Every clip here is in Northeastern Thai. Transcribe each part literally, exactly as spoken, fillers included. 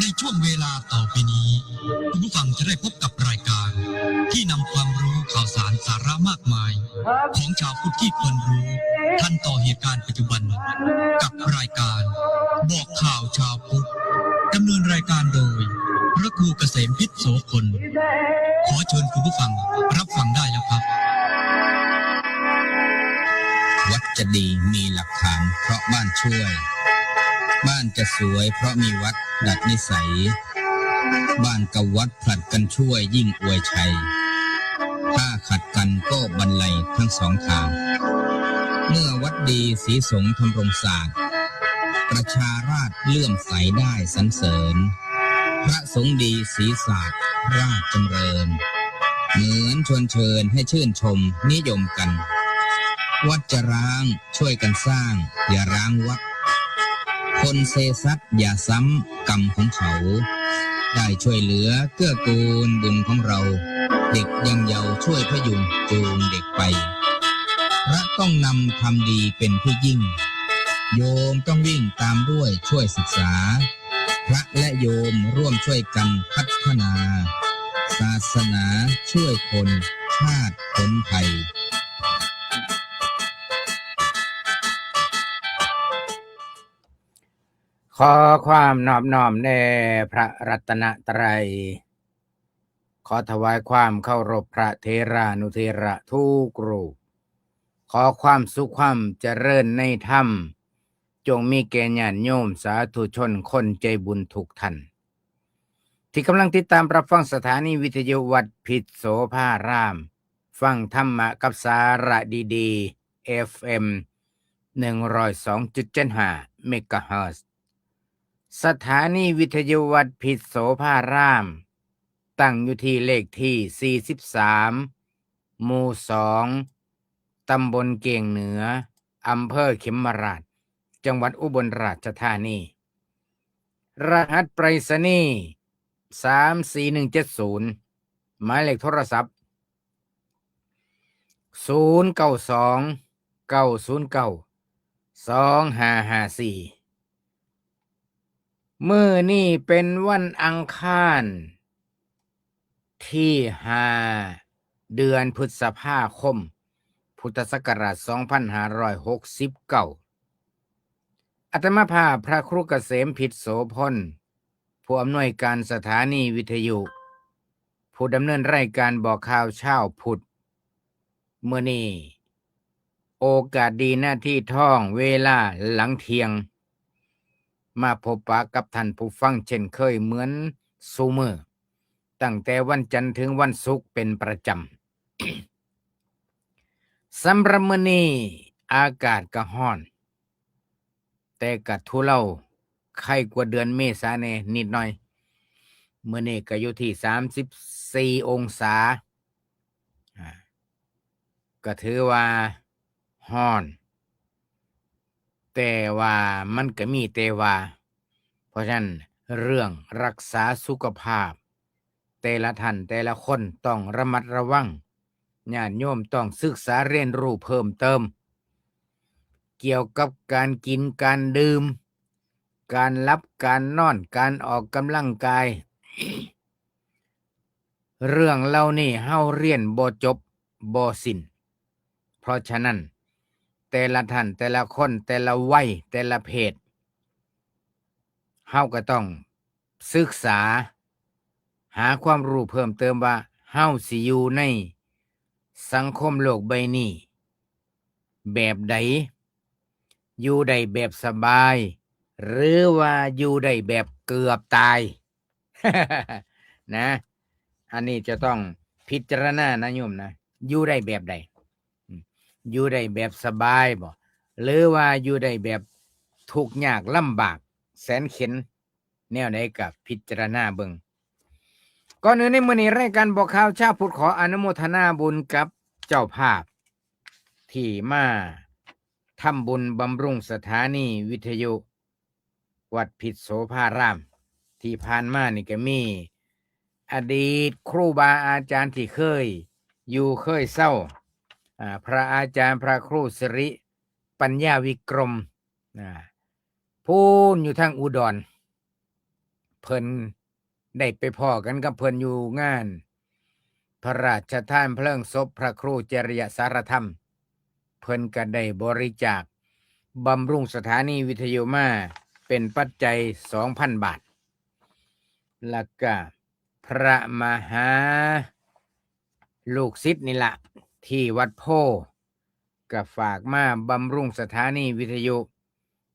ในช่วงเวลาต่อไปนี้ คุณผู้ฟังจะได้พบกับรายการที่นำความรู้ข่าวสารสาระมากมาย ของชาวพุทธที่ควรรู้ ทันต่อเหตุการณ์ปัจจุบัน กับรายการบอกข่าวชาวพุทธ ดำเนินรายการโดย พระครูเกษมพิษโสพล ขอเชิญคุณผู้ฟังรับฟังได้แล้วครับ วัดจะดีมีหลักฐานเพราะบ้านช่วย บ้านจะสวยเพราะมีวัดดัดนิสัย บ้านกับวัดผลัดกันช่วยยิ่งอวยชัย ถ้าขัดกันก็บันไลทั้งสองทาง เมื่อวัดดีศรีสงฆ์ธำรงศาสตร์ ประชาราษฎร์เลื่อมใสได้สรรเสริญ พระสงฆ์ดีศรีศาสตร์ราชจำเริญ เหมือนชวนเชิญให้ชื่นชมนิยมกัน วัดจะร้างช่วยกันสร้าง อย่าร้างวัด คนเซซัดอย่าซ้ำกรรมของเขา ได้ช่วยเหลือเกื้อกูลบุญของเรา เด็กยังเยาว์ช่วยพยุงจูงเด็กไป พระต้องนำทำดีเป็นที่ยิ่ง โยมต้องวิ่งตามด้วยช่วยศึกษา พระและโยมร่วมช่วยกันพัฒนา ศาสนาช่วยคนชาติพ้นภัย ขอความนอบน้อมแด่พระรัตนตรัย ขอถวายความเคารพพระเถรานุเถระทุกรูป ขอความสุขความเจริญในธรรม จงมีแก่ญาติโยมสาธุชนคนใจบุญทุกท่าน ที่กำลังติดตามรับฟังสถานีวิทยุวัดพิษโสภาราม ฟังธรรมะกับสาระดีๆ เอฟเอ็ม หนึ่งร้อยสองจุดเจ็ดห้า เมกะเฮิรตซ์ สถานีวิทยุวัดพิษโสภาราม ตั้งอยู่ที่เลขที่ สี่สิบสาม หมู่ สอง ตำบลเก่งเหนือ อำเภอเขมราฐ จังหวัดอุบลราชธานี รหัสไปรษณีย์ สามสี่หนึ่งเจ็ดศูนย์ หมายเลขโทรศัพท์ ศูนย์เก้าสอง เก้าศูนย์เก้า สองห้าห้าสี่ มื้อนี้เป็นวันอังคาร ที่ห้า เดือนพฤษภาคม พุทธศักราช สองพันห้าร้อยหกสิบเก้า อาตมาภาพพระครูเกษมพิษโสพล ผู้อำนวยการสถานีวิทยุ ผู้ดำเนินรายการบอกข่าวเช้าพุทธ มื้อนี้ โอกาสดีนาทีทอง เวลาหลังเที่ยง มาพบปะกับท่านผู้ฟังเช่นเคยเหมือนซุมื้อ ตั้งแต่วันจันทร์ถึงวันศุกร์เป็นประจำ สำหรับมื้อนี้อากาศก็ร้อน แต่ก็ทุเลา ไคกว่าเดือนเมษาแหน่นิดหน่อย มื้อนี้ก็อยู่ที่ สามสิบสี่ องศา อ่า ก็ถือว่าร้อน แต่ว่ามันก็มีแต่ว่า เพราะฉะนั้นเรื่องรักษาสุขภาพ แต่ละท่านแต่ละคนต้องระมัดระวัง ญาติโยมต้องศึกษาเรียนรู้เพิ่มเติม เกี่ยวกับการกินการดื่ม การหลับการนอน การออกกำลังกาย เรื่องเหล่านี้เฮาเรียนบ่จบบ่สิ้น เพราะฉะนั้น แต่ละท่านแต่ละคนแต่ละวัยแต่ละเพศ เฮาก็ต้องศึกษา หาความรู้เพิ่มเติมว่าเฮาสิอยู่ในสังคมโลกใบนี้แบบใด อยู่ได้แบบสบาย หรือว่าอยู่ได้แบบเกือบตาย นะ อันนี้จะต้องพิจารณานะโยมนะ อยู่ได้แบบใด อืม อยู่ได้แบบสบายบ่ หรือว่าอยู่ได้แบบทุกข์ยากลำบากแสนเข็ญ แนวใดก็พิจารณาเบิ่ง ก่อนอื่นในมื้อนี้รายการบอกข่าวเช้าพุทธขออนุโมทนาบุญกับเจ้าภาพ ที่มาทำบุญบำรุงสถานีวิทยุ วัดพิษโสภาราม ที่ผ่านมานี่ก็มีอดีตครูบาอาจารย์ที่เคยอยู่เคยเซา อ่า พระอาจารย์พระครูสิริปัญญาวิกรม อ่า พู้นอยู่ทางอุดร เพิ่นได้ไปพ้อกันกับเพิ่นอยู่งาน พระราชทานเพลิงศพพระครูจริยสารธรรม เพิ่นก็ได้บริจาคบำรุงสถานีวิทยุมาเป็นปัจจัยสองพันบาท แล้วก็พระมหาลูกศิษย์นี่ละ ที่วัดโพธิ์ก็ฝากมาบำรุงสถานีวิทยุ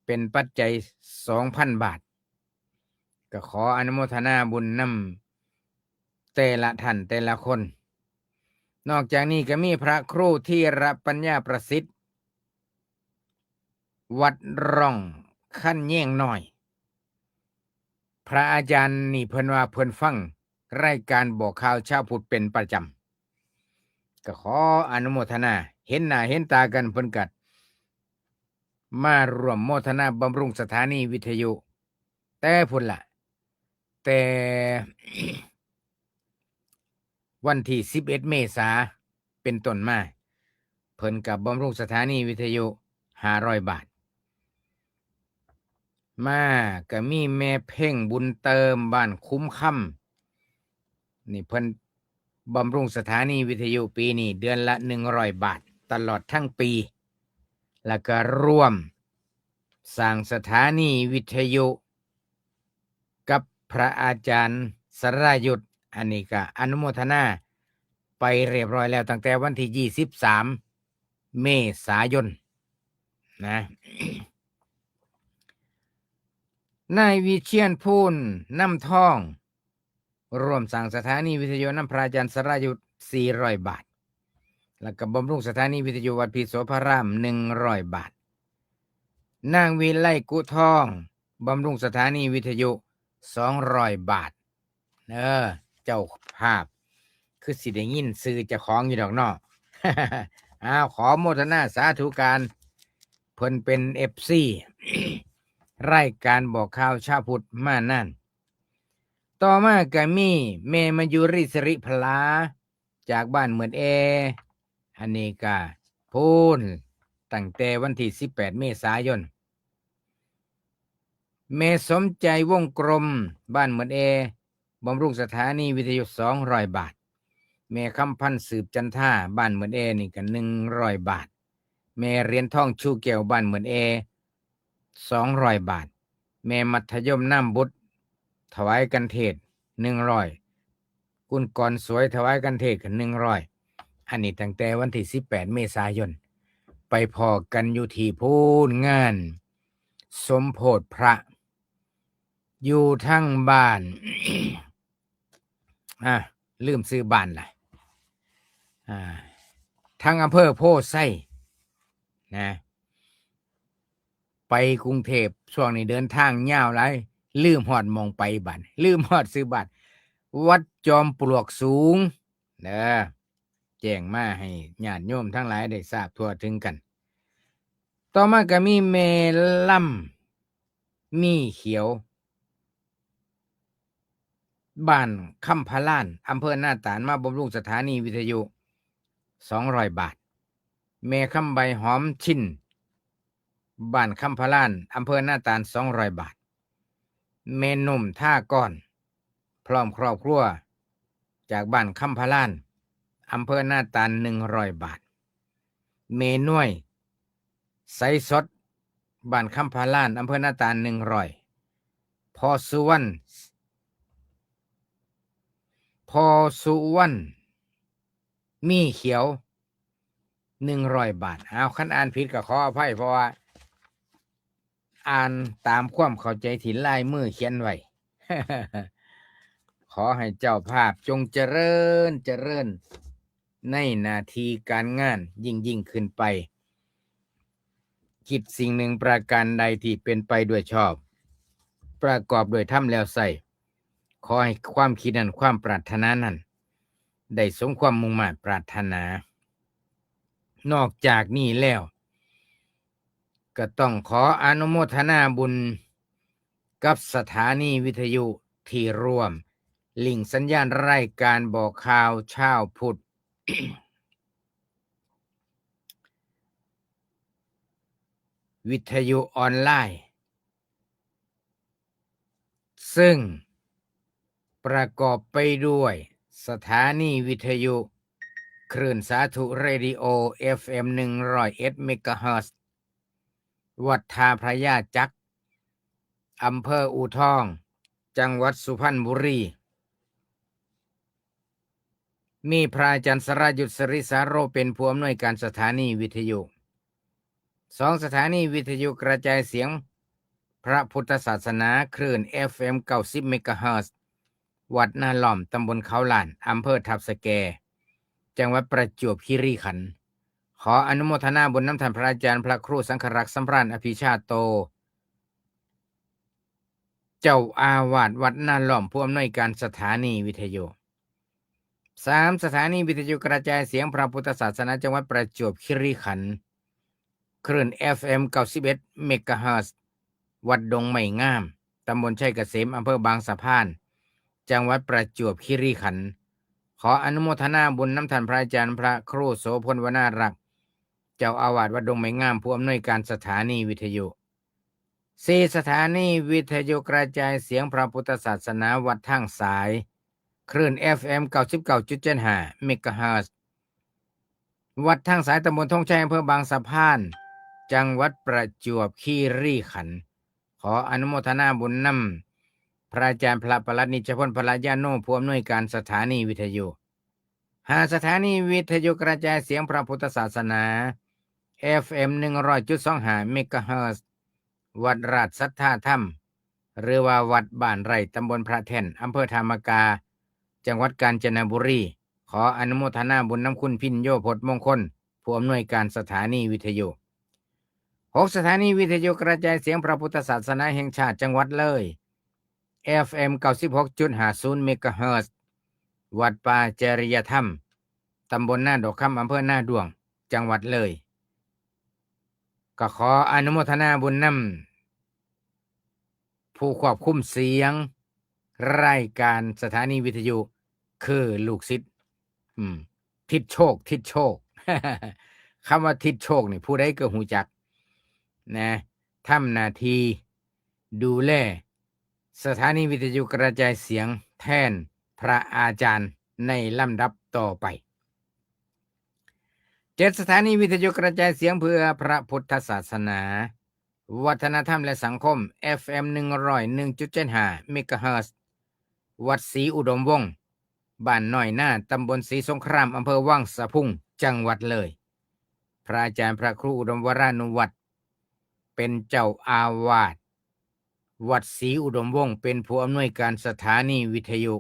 เป็นปัจจัยสองพันบาท ก็ขออนุโมทนาบุญนำแต่ละท่านแต่ละคน นอกจากนี้ก็มีพระครูธีรปัญญาประสิทธิ์ วัดร่องคันแยงน้อย พระอาจารย์นี่เพิ่นว่าเพิ่นฟังรายการบอกข่าวเช้าพุทธเป็นประจำ ก็ขออนุโมทนา เห็นหน้าเห็นตากันเพิ่นก็มาร่วมโมทนาบำรุงสถานีวิทยุ แต่พุ้นละ แต่ วันที่สิบเอ็ดเมษาเป็นต้นมา เพิ่นก็บำรุงสถานีวิทยุห้าร้อยบาท มาก็มีแม่เพ็งบุญเติมบ้านคุ้มคำ นี่เพิ่นบำรุงสถานีวิทยุปีนี้เดือนละหนึ่งร้อยบาท ตลอดทั้งปี แล้วก็ร่วมสร้างสถานีวิทยุกับพระอาจารย์สรายุทธ อันนี้ก็อนุโมทนาไปเรียบร้อยแล้วตั้งแต่วันที่ยี่สิบสามเมษายนนะ นายวิเชียรพูนน้ำทอง ร่วมสร้างสถานีวิทยุนำพระอาจารย์สรายุทธสี่ร้อยบาท แล้วก็บำรุงสถานีวิทยุวัดพีโสพารามหนึ่งร้อยบาท นางวิไลกุทอง บำรุงสถานีวิทยุสองร้อยบาท เออ เจ้าภาพ คือสิได้ยินชื่อเจ้าของอยู่ดอกเนาะ อ้าว ขอโมทนาสาธุการ เพิ่นเป็นเอฟซี รายการบอกข่าวเช้าพุทธมานาน ต่อมาก็มีแม่มายุรีสิริพลา จากบ้านเหมือนแอ อันนี้ก็พูนตั้งแต่วันที่สิบแปดเมษายน แม่สมใจวงกลม บ้านเหมือนแอ บำรุงสถานีวิทยุสองร้อยบาท แม่คำพันธ์สืบจันทา บ้านเหมือนแอ นี่ก็หนึ่งร้อยบาท แม่เหรียญทองชูแก้ว บ้านเหมือนแอ สองร้อยบาท แม่มัธยมนามบุตร ถวายกันเทศน์หนึ่งร้อย คุณกรสวยถวายกันเทศน์กันหนึ่งร้อย อันนี้ตั้งแต่วันที่สิบแปดเมษายน ไปพ้อกันอยู่ที่พูนงานสมโภชพระ อยู่ทั้งบ้าน อ่ะ ลืมชื่อบ้านละ อ่า ทั้งอำเภอโพธิ์ไซนะ ไปกรุงเทพฯ ช่วงนี้เดินทางยาวหลาย ลืมฮอดหม่องไปบัด ลืมฮอดชื่อบ้าน วัดจอมปลวกสูง เด้อ แจ้งมาให้ญาติโยมทั้งหลายได้ทราบทั่วถึงกัน ต่อมาก็มีแม่ลำมีเขียว บ้านคำพะลาน อำเภอนาตาล มาบำรุงสถานีวิทยุสองร้อยบาท แม่คำใบหอมชิน บ้านคำพะลาน อำเภอนาตาล สองร้อยบาท แม่นุ่มท่ากร พร้อมครอบครัว จากบ้านคำพะลาน อำเภอนาตาล หนึ่งร้อยบาท แม่นวย ใสสด บ้านคำพะลาน อำเภอนาตาล หนึ่งร้อย พ่อสุวรรณ พ่อสุวรรณ มีเขียว หนึ่งร้อยบาท เอา คันอ่านผิดก็ขออภัย เพราะว่าอ่านตามความเข้าใจที่ลายมือเขียนไว้ ขอให้เจ้าภาพจงเจริญ เจริญ ในหน้าที่การงานยิ่งๆ ขึ้นไป คิดสิ่งหนึ่งประการใดที่เป็นไปด้วยชอบ ประกอบด้วยธรรมแล้วใส่ ขอให้ความคิดนั้น ความปรารถนานั้น ได้สมความมุ่งมาดปรารถนา นอกจากนี้แล้ว ก็ต้องขออนุโมทนาบุญกับสถานีวิทยุที่ร่วมลิงก์สัญญาณรายการบอกข่าวเช้าพุทธ วิทยุออนไลน์ ซึ่ง ประกอบไปด้วยสถานีวิทยุคลื่นสาธุเรดิโอ เอฟเอ็ม หนึ่งร้อยเอ็ด เมกะเฮิรตซ์ วัดท่าพระยาจัก อำเภออู่ทอง จังหวัดสุพรรณบุรี มีพระอาจารย์สรายุทธ สิริสาโร เป็นผู้อำนวยการสถานีวิทยุ สอง สถานีวิทยุกระจายเสียงพระพุทธศาสนาคลื่น เอฟเอ็ม เก้าสิบ เมกะเฮิรตซ์ วัดนาล้อม ตำบลเขาล้าน อำเภอทับสะแก จังหวัดประจวบคีรีขันธ์ ขออนุโมทนาบุญนำท่านพระอาจารย์พระครูสังฆรักษ์สำราญอภิชาโต เจ้าอาวาสวัดนาล้อม ผู้อำนวยการสถานีวิทยุ สาม สถานีวิทยุกระจายเสียงพระพุทธศาสนาจังหวัดประจวบคีรีขันธ์ คลื่น เอฟเอ็ม เก้าสิบเอ็ด เมกะเฮิรตซ์ วัดดงไม้งาม ตำบลชัยเกษม อำเภอบางสะพาน จังหวัดประจวบคีรีขันธ์ ขออนุโมทนาบุญนำท่านพระอาจารย์พระครูโสพลวนารักษ์ เจ้าอาวาสวัดดงไม้งาม ผู้อำนวยการสถานีวิทยุ สี่ สถานีวิทยุกระจายเสียงพระพุทธศาสนาวัดทางสาย คลื่น เอฟเอ็ม เก้าสิบเก้าจุดเจ็ดห้า เมกะเฮิรตซ์ วัดทางสาย ตำบลธงชัย อำเภอบางสะพาน จังหวัดประจวบคีรีขันธ์ ขออนุโมทนาบุญนำพระอาจารย์พระประหลัดนิจพลพลญาโน ผู้อำนวยการสถานีวิทยุ ห้า สถานีวิทยุกระจายเสียงพระพุทธศาสนา เอฟเอ็ม หนึ่งร้อยจุดสองห้า เมกะเฮิรตซ์ วัดราชสัทธาธรรม หรือว่าวัดบ้านไร่ ตำบลพระแท่น อำเภอธามกา จังหวัดกาญจนบุรี ขออนุโมทนาบุญนำคุณพิญโยพจน์มงคล ผู้อำนวยการสถานีวิทยุ หก สถานีวิทยุกระจายเสียงพระพุทธศาสนาแห่งชาติจังหวัดเลย เอฟเอ็ม เก้าสิบหกจุดห้าศูนย์ เมกะเฮิรตซ์ วัดป่าจริยธรรม ตำบลนาดอกคำ อำเภอนาด้วง จังหวัดเลย ก็ขออนุโมทนาบุญนำผู้ควบคุมเสียงรายการสถานีวิทยุ คือลูกศิษย์ อืม ทิดโชค ทิดโชค คำว่าทิดโชคนี่ผู้ใดก็ฮู้จัก นะ ทำหน้าที่ดูแลสถานีวิทยุกระจายเสียงแทนพระอาจารย์ในลำดับต่อไป เจ็ด สถานีวิทยุกระจายเสียงเพื่อพระพุทธศาสนา วัฒนธรรมและสังคม เอฟเอ็ม หนึ่งร้อยหนึ่งจุดเจ็ดห้า เมกะเฮิรตซ์ วัดศรีอุดมวงศ์ บ้านน้อยนา ตำบลศรีสงคราม อำเภอวังสะพุง จังหวัดเลย พระอาจารย์พระครูอุดมวรานุวัฒน์ เป็นเจ้าอาวาสวัดศรีอุดมวงศ์ เป็นผู้อำนวยการสถานีวิทยุ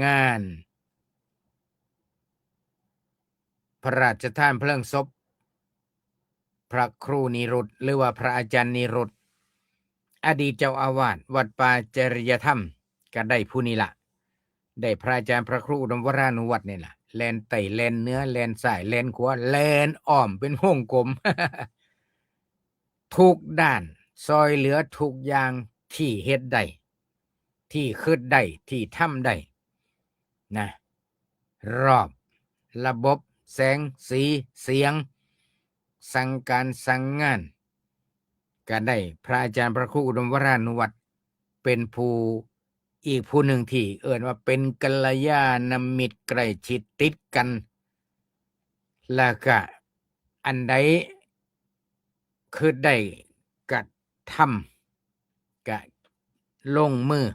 งานพระราชทานเพลิงศพ พระครูนิรุต หรือว่าพระอาจารย์นิรุต อดีตเจ้าอาวาสวัดป่าจริยธรรม ก็ได้ผู้นี้ละ ได้พระอาจารย์พระครูอุดมวรานุวัฒน์นี่ละ แล่นใต้ แล่นเหนือ แล่นซ้าย แล่นขวา แล่นอ้อมเป็นวงกลม ทุกด้าน ซอยเหลือทุกอย่างที่เฮ็ดได้ ที่คิดได้ ที่ทำได้ นะ รอบ ระบบ แสง สี เสียง สั่งการ สั่งงาน ก็ได้พระอาจารย์พระครูอุดมวรานุวัฒน์ เป็นผู้ อีกผู้หนึ่งที่เอิ้นว่าเป็นกัลยาณมิตรใกล้ชิดติดกัน แล้วก็อันใดคิดได้กระทำ กะลงมือ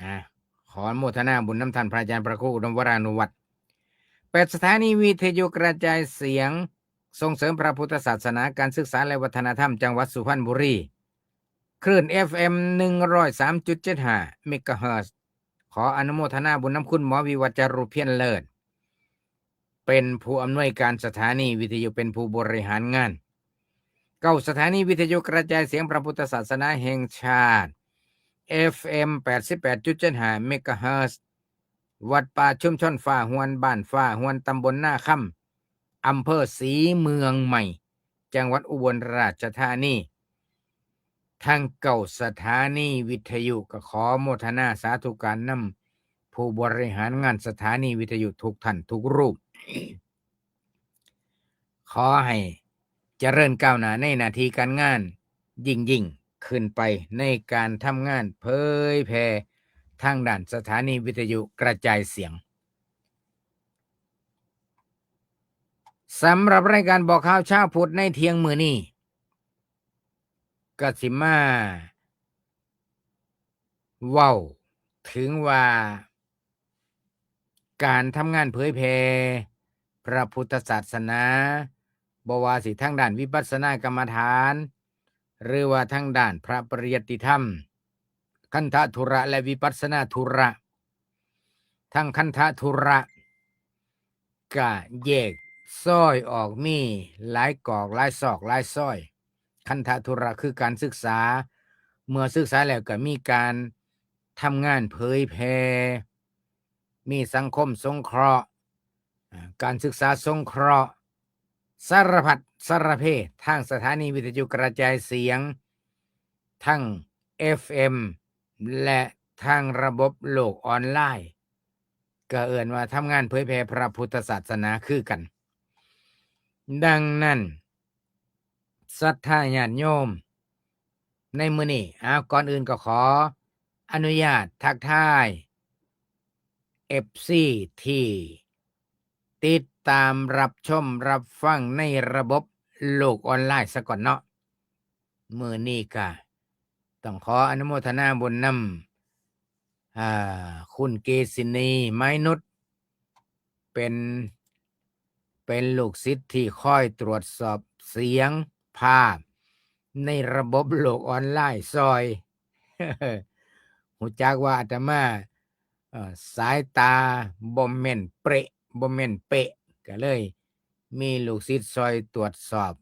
อ่า ขออนุโมทนาบุญนำท่านพระอาจารย์พระครูอุดมวรานุวัฒน์ แปด สถานีวิทยุกระจายเสียงส่งเสริมพระพุทธศาสนา การศึกษาและวัฒนธรรม จังหวัดสุพรรณบุรี คลื่น เอฟเอ็ม หนึ่งร้อยสามจุดเจ็ดห้า เมกะเฮิรตซ์ ขออนุโมทนาบุญนำคุณหมอวิวัฒน์ จารุเพียรเลิศ เป็นผู้อำนวยการสถานีวิทยุ เป็นผู้บริหารงาน เก้า สถานีวิทยุกระจายเสียงพระพุทธศาสนาแห่งชาติ เอฟเอ็ม แปดสิบแปดจุดเจ็ดห้า เมกะเฮิรตซ์ วัดป่าชุมชนฟ้าฮวน บ้านฟ้าฮวน ตำบลนาคำ อำเภอศรีเมืองใหม่ จังหวัดอุบลราชธานี ทั้งเก้าสถานีวิทยุก็ขอโมทนาสาธุการนำผู้บริหารงานสถานีวิทยุทุกท่านทุกรูป ขอให้เจริญก้าวหน้าในหน้าที่การงานยิ่งๆ ขึ้นไปในการทำงานเผยแผ่ ทางด้านสถานีวิทยุกระจายเสียง สำหรับรายการบอกข่าวเช้าพุธในเที่ยงมื้อนี้ ก็สิมาเว้าถึงว่า การทำงานเผยแผ่พระพุทธศาสนา บ่ว่าสิทางด้านวิปัสสนากรรมฐาน หรือว่าทางด้านพระปริยัติธรรม คันธธุระและวิปัสสนาธุระ ทั้งคันธธุระ ก็แยกซอยออกมีหลายกอกหลายซอกหลายซอย คันธธุระคือการศึกษา เมื่อศึกษาแล้วก็มีการทำงานเผยแผ่ มีสังคมสงเคราะห์ อ่า การศึกษาสงเคราะห์ สารพัดสารเพทางสถานีวิทยุกระจายเสียง ทั้ง เอฟ เอ็ม และทางระบบโลกออนไลน์ ก็เอิ้นว่าทำงานเผยแผ่พระพุทธศาสนาคือกัน ดังนั้น ศรัทธาญาติโยม ในมื้อนี้ อ้าว ก่อนอื่นก็ขออนุญาตทักทาย เอฟซี ที่ติดตามรับชมรับฟังในระบบโลกออนไลน์ซะก่อนเนาะ มื้อนี้ก็ต้องขออนุโมทนาบุญนำ อ่า คุณเกษินี ไม้นุช เป็น เป็นลูกศิษย์ที่คอยตรวจสอบเสียงภาพในระบบโลกออนไลน์ซอย ฮู้จักว่าอาตมา เอ่อ สายตาบ่แม่นเป๊ะ บ่แม่นเป๊ะ ก็เลยมีลูกศิษย์ซอยตรวจสอบ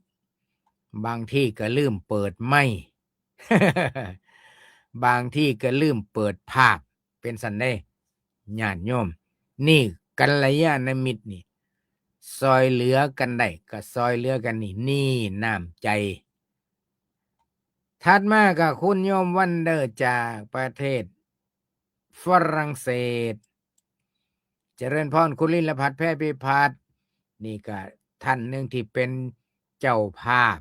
บางทีก็ลืมเปิดไมค์ บางทีก็ลืมเปิดภาพ เป็นซั้นเด้ ญาติโยม นี่กัลยาณมิตรนี่ ซอยเหลือกันได้ก็ซอยเหลือกันนี่ นี่น้ำใจ ถัดมาก็คุณโยมวันเดอร์จากประเทศฝรั่งเศส เจริญพร คุณลินลพัฒน์ แพร่พิพัฒน์ นี่ก็ท่านหนึ่งที่เป็นเจ้าภาพ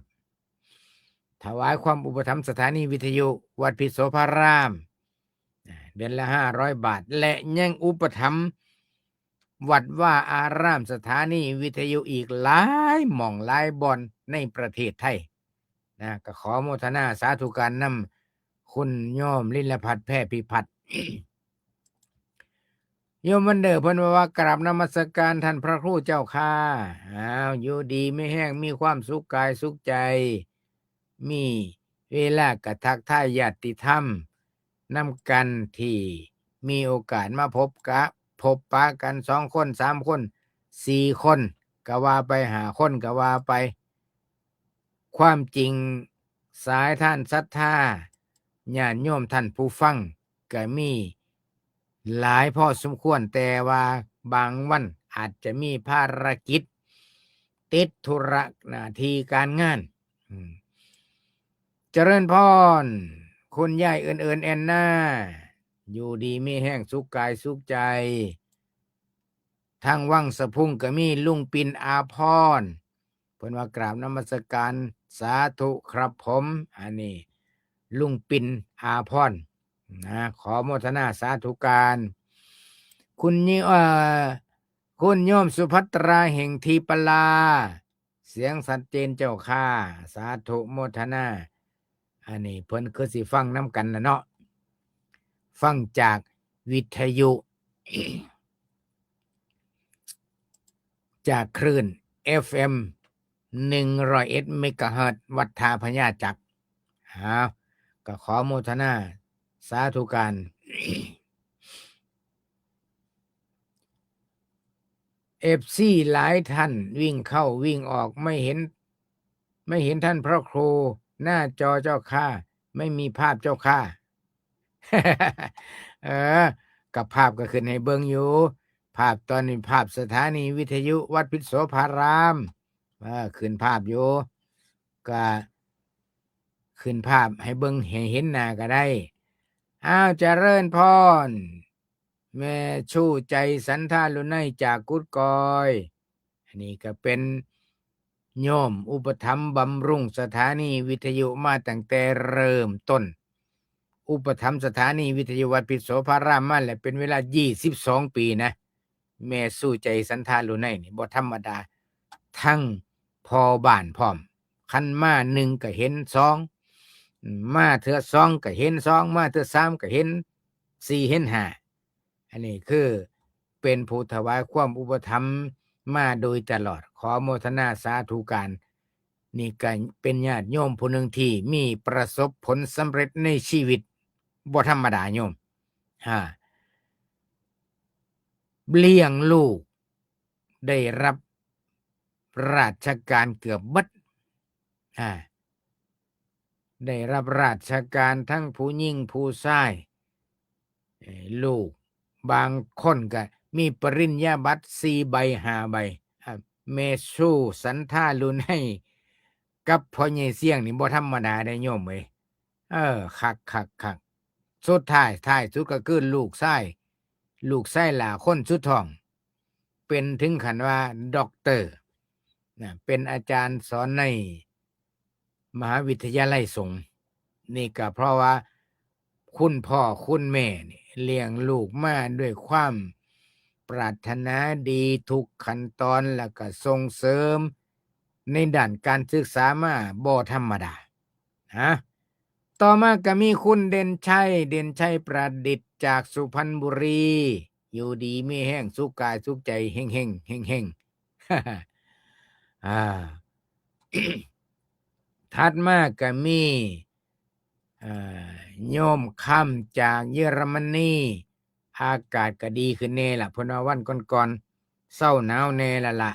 ถวายความอุปถัมภ์สถานีวิทยุวัดพิษโสภาราม อ่า เดือนละห้าร้อยบาท และยังอุปถัมภ์วัดวาอาราม สถานีวิทยุอีกหลายหม่องหลายบ่อนในประเทศไทย นะ ก็ขอโมทนาสาธุการนำคุณโยมลินลพัฒน์ แพร่พิพัฒน์ โยมวันเดอร์เพิ่นว่า ว่ากราบนมัสการท่านพระครูเจ้าค่ะ อ้าว อยู่ดีมีแฮง มีความสุขกายสุขใจ มีเวลาก็ทักทายญาติธรรมนำกัน ที่มีโอกาสมาพบกะ พบปะกันสองคน สามคน สี่คน ก็ว่าไป ห้าคน ก็ว่าไป ความจริงสายทานศรัทธาญาติโยมท่านผู้ฟังก็มีหลายพอสมควร แต่ว่าบางวันอาจจะมีภารกิจ ติดธุระหน้าที่การงาน อืม เจริญพร คุณยายเอิญเอิญแอนนา อยู่ดีมีแฮง สุขกายสุขใจ ทางวังสะพุงก็มีลุงปินอาภรณ์ เพิ่นว่ากราบนมัสการ สาธุครับผม อันนี้ลุงปินอาภรณ์ นะ ขอโมทนาสาธุการ คุณยิ เอ่อ คุณโยมสุภัตรา เฮงทีปลา เสียงชัดเจนเจ้าค่ะ สาธุโมทนา อันนี้เพิ่นคือสิฟังนำกันน่ะเนาะ ฟังจากวิทยุ จากคลื่น เอฟเอ็ม หนึ่งร้อยเอ็ดเมกะเฮิรตซ์ วัดท่าพญาจัก อ้าว ก็ขอโมทนาสาธุการ เอฟซีหลายท่านวิ่งเข้าวิ่งออก ไม่เห็น ไม่เห็นท่านพระครู หน้าจอเจ้าค่ะ ไม่มีภาพเจ้าค่ะ เออ กับภาพก็ขึ้นให้เบิ่งอยู่ ภาพตอนนี้ ภาพสถานีวิทยุวัดพิษโสภาราม เออ ขึ้นภาพอยู่ ก็ขึ้นภาพให้เบิ่ง ให้เห็นหน้าก็ได้ อ้าว เจริญพร แม่ชูใจสันทาลุไนจากกุดกอย อันนี้ก็เป็นโยมอุปถัมภ์บำรุงสถานีวิทยุมาตั้งแต่เริ่มต้น อุปถัมภ์สถานีวิทยุวัดพิษโสภารามมาแล้วเป็นเวลายี่สิบสองปีนะ แม่สู้ใจสันทาลุไนนี่บ่ธรรมดา ทั้งพ่อบ้านพร้อม คันมาหนึ่งก็เห็นสอง มาเทื่อสองก็เห็นสอง มาเทื่อสามก็เห็นสี่เห็นห้า อันนี้คือเป็นผู้ถวายความอุปถัมภ์มาโดยตลอด ขอโมทนาสาธุการ นี่ก็เป็นญาติโยมผู้หนึ่งที่มีประสบผลสำเร็จในชีวิต บ่ธรรมดาโยม อ่า เลี้ยงลูก ได้รับราชการเกือบเบิด อ่า ได้รับราชการทั้งผู้หญิงผู้ชาย เอ่อ ลูกบางคนก็มีปริญญาบัตรสี่ใบห้าใบ อ่า แม่สู้สันทาลุไนกับพ่อใหญ่เสี่ยงนี่บ่ธรรมดาได้โยมเอ้ย เออ คัก คัก คัก สุดท้าย ท้ายสุดก็คือลูกชาย ลูกชายหล้าคนสุดท้อง เป็นถึงขั้นว่าด็อกเตอร์นะ เป็นอาจารย์สอนในมหาวิทยาลัยสงฆ์ นี่ก็เพราะว่าคุณพ่อคุณแม่นี่เลี้ยงลูกมาด้วยความปรารถนาดีทุกขั้นตอน แล้วก็ส่งเสริมในด้านการศึกษามาบ่ธรรมดา นะ ต่อมาก็มีคุณเด่นชัย เด่นชัยประดิษฐ์จากสุพรรณบุรี อยู่ดีมีแฮง สุขกายสุขใจ เฮงๆ เฮงๆ อ่า ถัดมาก็มี เอ่อ โยมคำจากเยอรมนี อากาศก็ดีขึ้นแน่ล่ะ เพิ่นว่าวันก่อนๆ เซาหนาวแน่ละละ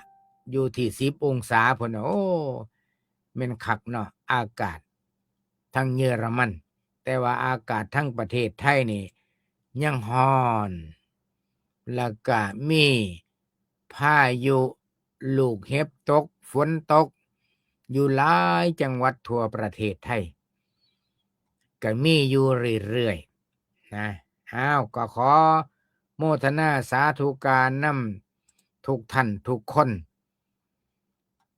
อยู่ที่สิบองศา เพิ่นว่า โอ้ แม่นคักเนาะ อากาศทางเยอรมัน แต่ว่าอากาศทางประเทศไทยนี่ยังร้อน แล้วก็มีพายุลูกเห็บตก ฝนตก อยู่หลายจังหวัดทั่วประเทศไทย ก็มีอยู่เรื่อยๆ นะ อ้าว ก็ขอโมทนาสาธุการนำทุกท่านทุกคน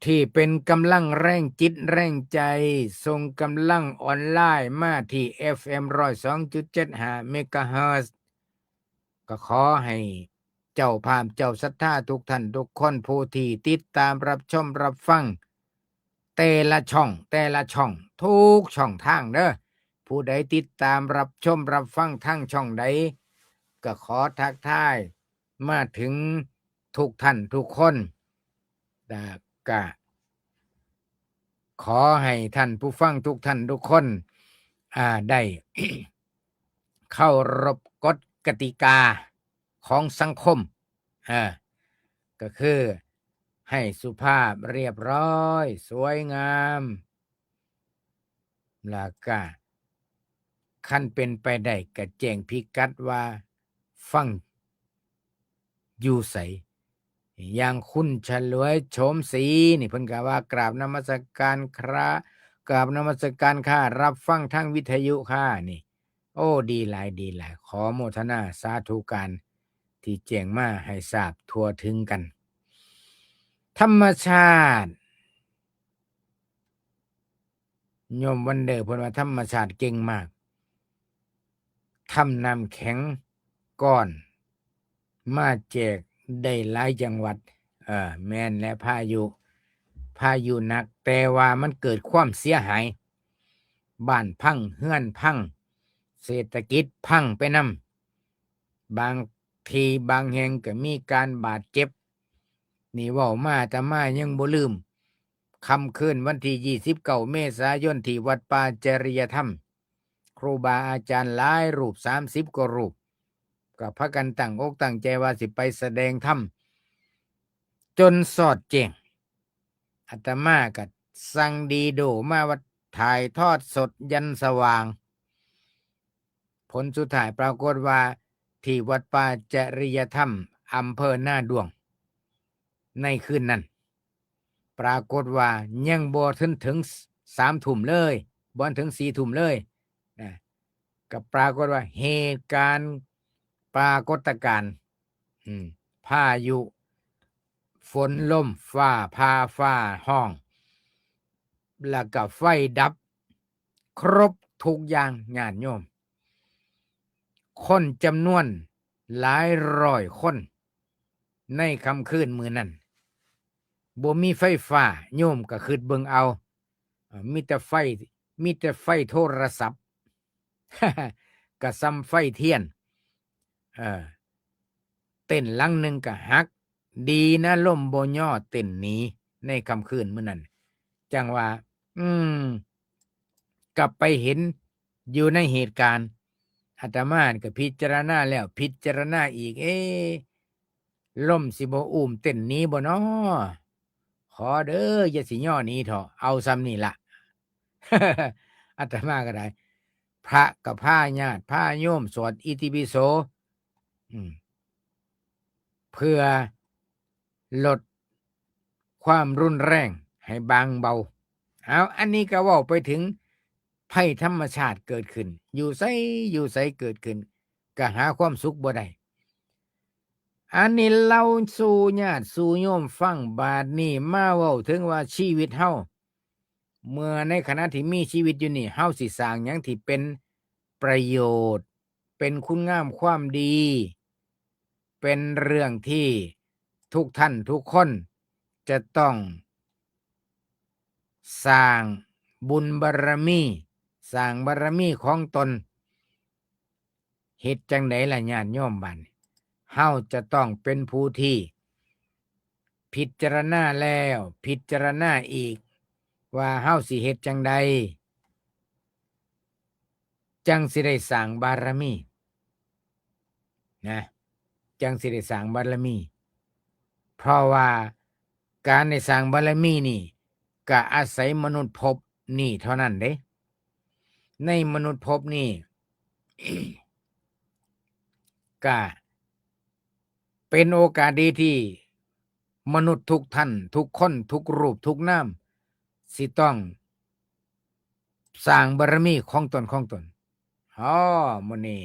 ที่เป็นกำลังแรงจิตแรงใจ ส่งกำลังออนไลน์มาที่ เอฟเอ็ม ร้อยสองจุดเจ็ดห้า เมกะเฮิรตซ์ ก็ขอให้เจ้าภาพเจ้าศรัทธาทุกท่านทุกคน ผู้ที่ติดตามรับชมรับฟัง แต่ละช่อง แต่ละช่อง ทุกช่องทางเด้อ ผู้ใดติดตามรับชมรับฟังทางช่องใด ก็ขอทักทายมาถึงทุกท่านทุกคน แล้วก็ขอให้ท่านผู้ฟังทุกท่านทุกคน อ่า ได้ เคารพกฎกติกาของสังคม อ่า ก็คือให้สุภาพเรียบร้อย สวยงาม แล้วก็คันเป็นไปได้ก็แจ้งพิกัดว่าฟังอยู่ไส อย่างคุณฉลวยโฉมศรีนี่ เพิ่นก็ว่ากราบนมัสการครับ กราบนมัสการค่ะ รับฟังทางวิทยุค่ะ นี่ โอ้ ดีหลาย ดีหลาย ขอโมทนาสาธุการที่แจ้งมาให้ทราบทั่วถึงกัน ธรรมชาติ โยมวันเดอร์เพิ่นว่าธรรมชาติเก่งมาก ทำน้ำแข็งก้อนมาแจกได้หลายจังหวัด เออ แม่นและ พายุ พายุหนัก แต่ว่ามันเกิดความเสียหาย บ้านพัง เฮือนพัง เศรษฐกิจพังไปนำ บางทีบางแห่งก็มีการบาดเจ็บ นี่เว้ามาอาตมายังบ่ลืม ค่ำคืนวันที่ยี่สิบเก้าเมษายน ที่วัดป่าจริยธรรม ครูบาอาจารย์หลายรูป สามสิบกว่ารูป ก็พากันตั้งอกตั้งใจว่าสิไปแสดงธรรม จนสอดแจ้ง อาตมาก็สั่งดีโดมาว่าถ่ายทอดสดยันสว่าง ผลสุดท้ายปรากฏว่าที่วัดป่าจริยธรรม อำเภอนาด้วง ในคืนนั้น ปรากฏว่ายังบ่ทันถึงสามทุ่มเลย บ่ทันถึงสี่ทุ่มเลยนะ ก็ปรากฏว่าเหตุการณ์ปรากฏการณ์ อืม พายุ ฝนลม ฟ้าผ่า ฟ้าฮ้อง แล้วก็ไฟดับ ครบทุกอย่าง ญาติโยม คนจำนวนหลายร้อยคน ในค่ำคืนมื้อนั้น บ่มีไฟฟ้า โยมก็คิดเบิ่งเอา เอ่อ มีแต่ไฟ มีแต่ไฟโทรศัพท์ ก็ส่ำไฟเทียน เออ เต็นท์หลังหนึ่งก็หัก ดีนะลมบ่ย่อเต็นท์หนีในค่ำคืนมื้อนั้น จั่งว่า อืม กลับไปเห็นอยู่ในเหตุการณ์ อาตมาก็พิจารณาแล้วพิจารณาอีก เอ๊ะ ลมสิบ่อุ้มเต็นท์หนีบ่น้อ ขอเด้อ อย่าสิย่อหนีเถาะ เอาส่ำนี่ละ อาตมาก็ได้ พระก็พาญาติพาโยมสวดอิติปิโส อืม เพื่อลดความรุนแรงให้บางเบา เอา อันนี้ก็เว้าไปถึงภัยธรรมชาติเกิดขึ้น อยู่ไสอยู่ไสเกิดขึ้น ก็หาความสุขบ่ได้ อันนี้เล่าสู่ญาติสู่โยมฟัง บาดนี้มาเว้าถึงว่าชีวิตเฮา เมื่อในขณะที่มีชีวิตอยู่นี่ เฮาสิสร้างหยังที่เป็นประโยชน์ เป็นคุณงามความดี เป็นเรื่องที่ทุกท่านทุกคนจะต้องสร้างบุญบารมี สร้างบารมีของตน เฮ็ดจั่งใดล่ะญาติโยมบัดนี้ เฮาจะต้องเป็นผู้ที่พิจารณาแล้วพิจารณาอีก ว่าเฮาสิเฮ็ดจั่งใด จั่งสิได้สร้างบารมี นะ จั่งสิได้สร้างบารมี เพราะว่าการได้สร้างบารมีนี่ ก็อาศัยมนุษย์ภพนี่เท่านั้นเด้ ในมนุษย์ภพนี่ ก็เป็นโอกาสดีที่มนุษย์ทุกท่าน ทุกคน ทุกรูป ทุกนาม สิต้องสร้างบารมีของตน ของตน อ๋อ มื้อนี้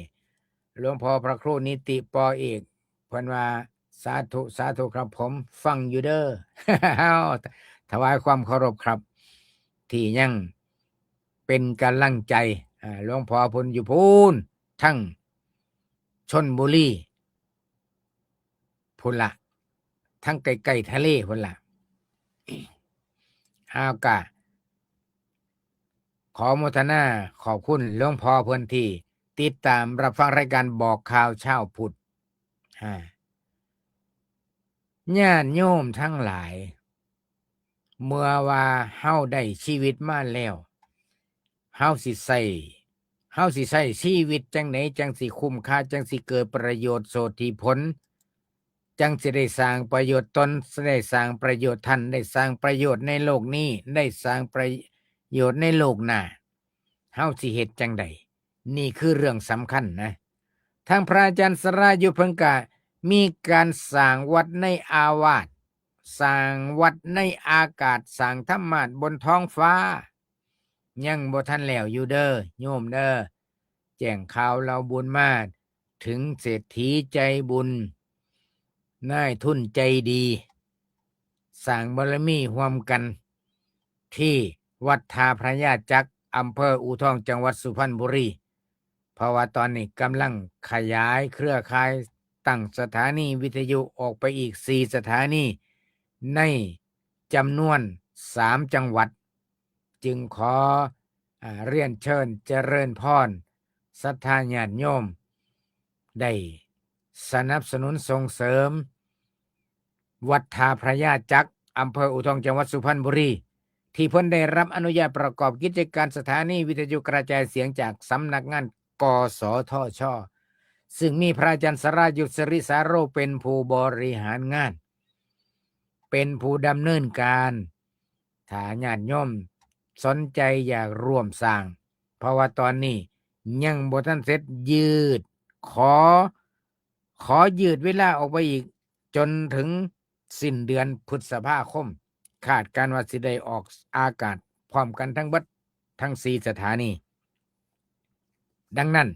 หลวงพ่อพระครูนิติ ปอเอก เพิ่นว่า สาธุ สาธุครับผม ฟังอยู่เด้อ ถวายความเคารพครับ ที่ยังเป็นกำลังใจ อ่า หลวงพ่อเพิ่นอยู่พู้น ทั้งชลบุรี พุ้นละ ทั้งใกล้ๆทะเลพุ้นละ เอากะ ขอโมทนาขอบคุณหลวงพ่อเพิ่นที่ติดตามรับฟังรายการบอกข่าวเช้าพุทธ อ่า ญาติโยมทั้งหลาย เมื่อว่าเฮาได้ชีวิตมาแล้ว เฮาสิใช้ เฮาสิใช้ชีวิตจั่งใดจั่งสิคุ้มค่า จั่งสิเกิดประโยชน์โสตถีผล จั่งสิได้สร้างประโยชน์ตน ได้สร้างประโยชน์ท่าน ได้สร้างประโยชน์ในโลกนี้ ได้สร้างประโยชน์ในโลกหน้า เฮาสิเฮ็ดจั่งใด นี่คือเรื่องสำคัญนะ ทางพระอาจารย์สรายุทธเพิ่นกะมีการสร้างวัดในอาวาส สร้างวัดในอากาศ สร้างธรรมาสน์บนท้องฟ้า ยังบ่ทันแล้วอยู่เด้อ โยมเด้อ แจ้งข่าวเล่าบุญมา ถึงเศรษฐีใจบุญ นายทุนใจดี สร้างบารมีร่วมกัน ที่วัดท่าพระยาจักร อำเภออู่ทอง จังหวัดสุพรรณบุรี เพราะว่าตอนนี้กำลังขยายเครือข่าย ตั้งสถานีวิทยุออกไปอีกสี่สถานี ในจำนวนสามจังหวัด จึงขอ อ่า เรียนเชิญเจริญพร ศรัทธาญาติโยม ได้สนับสนุนส่งเสริม วัดท่าพระยาจักร อำเภออู่ทอง จังหวัดสุพรรณบุรี ที่เพิ่นได้รับอนุญาตประกอบกิจการสถานีวิทยุกระจายเสียงจากสำนักงาน กสทช. ซึ่งมีพระอาจารย์สรายุทธ สิริสาโร เป็นผู้บริหารงาน เป็นผู้ดำเนินการ ถ้าญาติโยมสนใจอยากร่วมสร้าง เพราะว่าตอนนี้ยังบ่ทันเสร็จ ยืด ขอ ขอยืดเวลาออกไปอีก จนถึงสิ้นเดือนพฤษภาคม คาดการณ์ว่าสิได้ออกอากาศพร้อมกันทั้งเบิดทั้งสี่สถานี ดังนั้น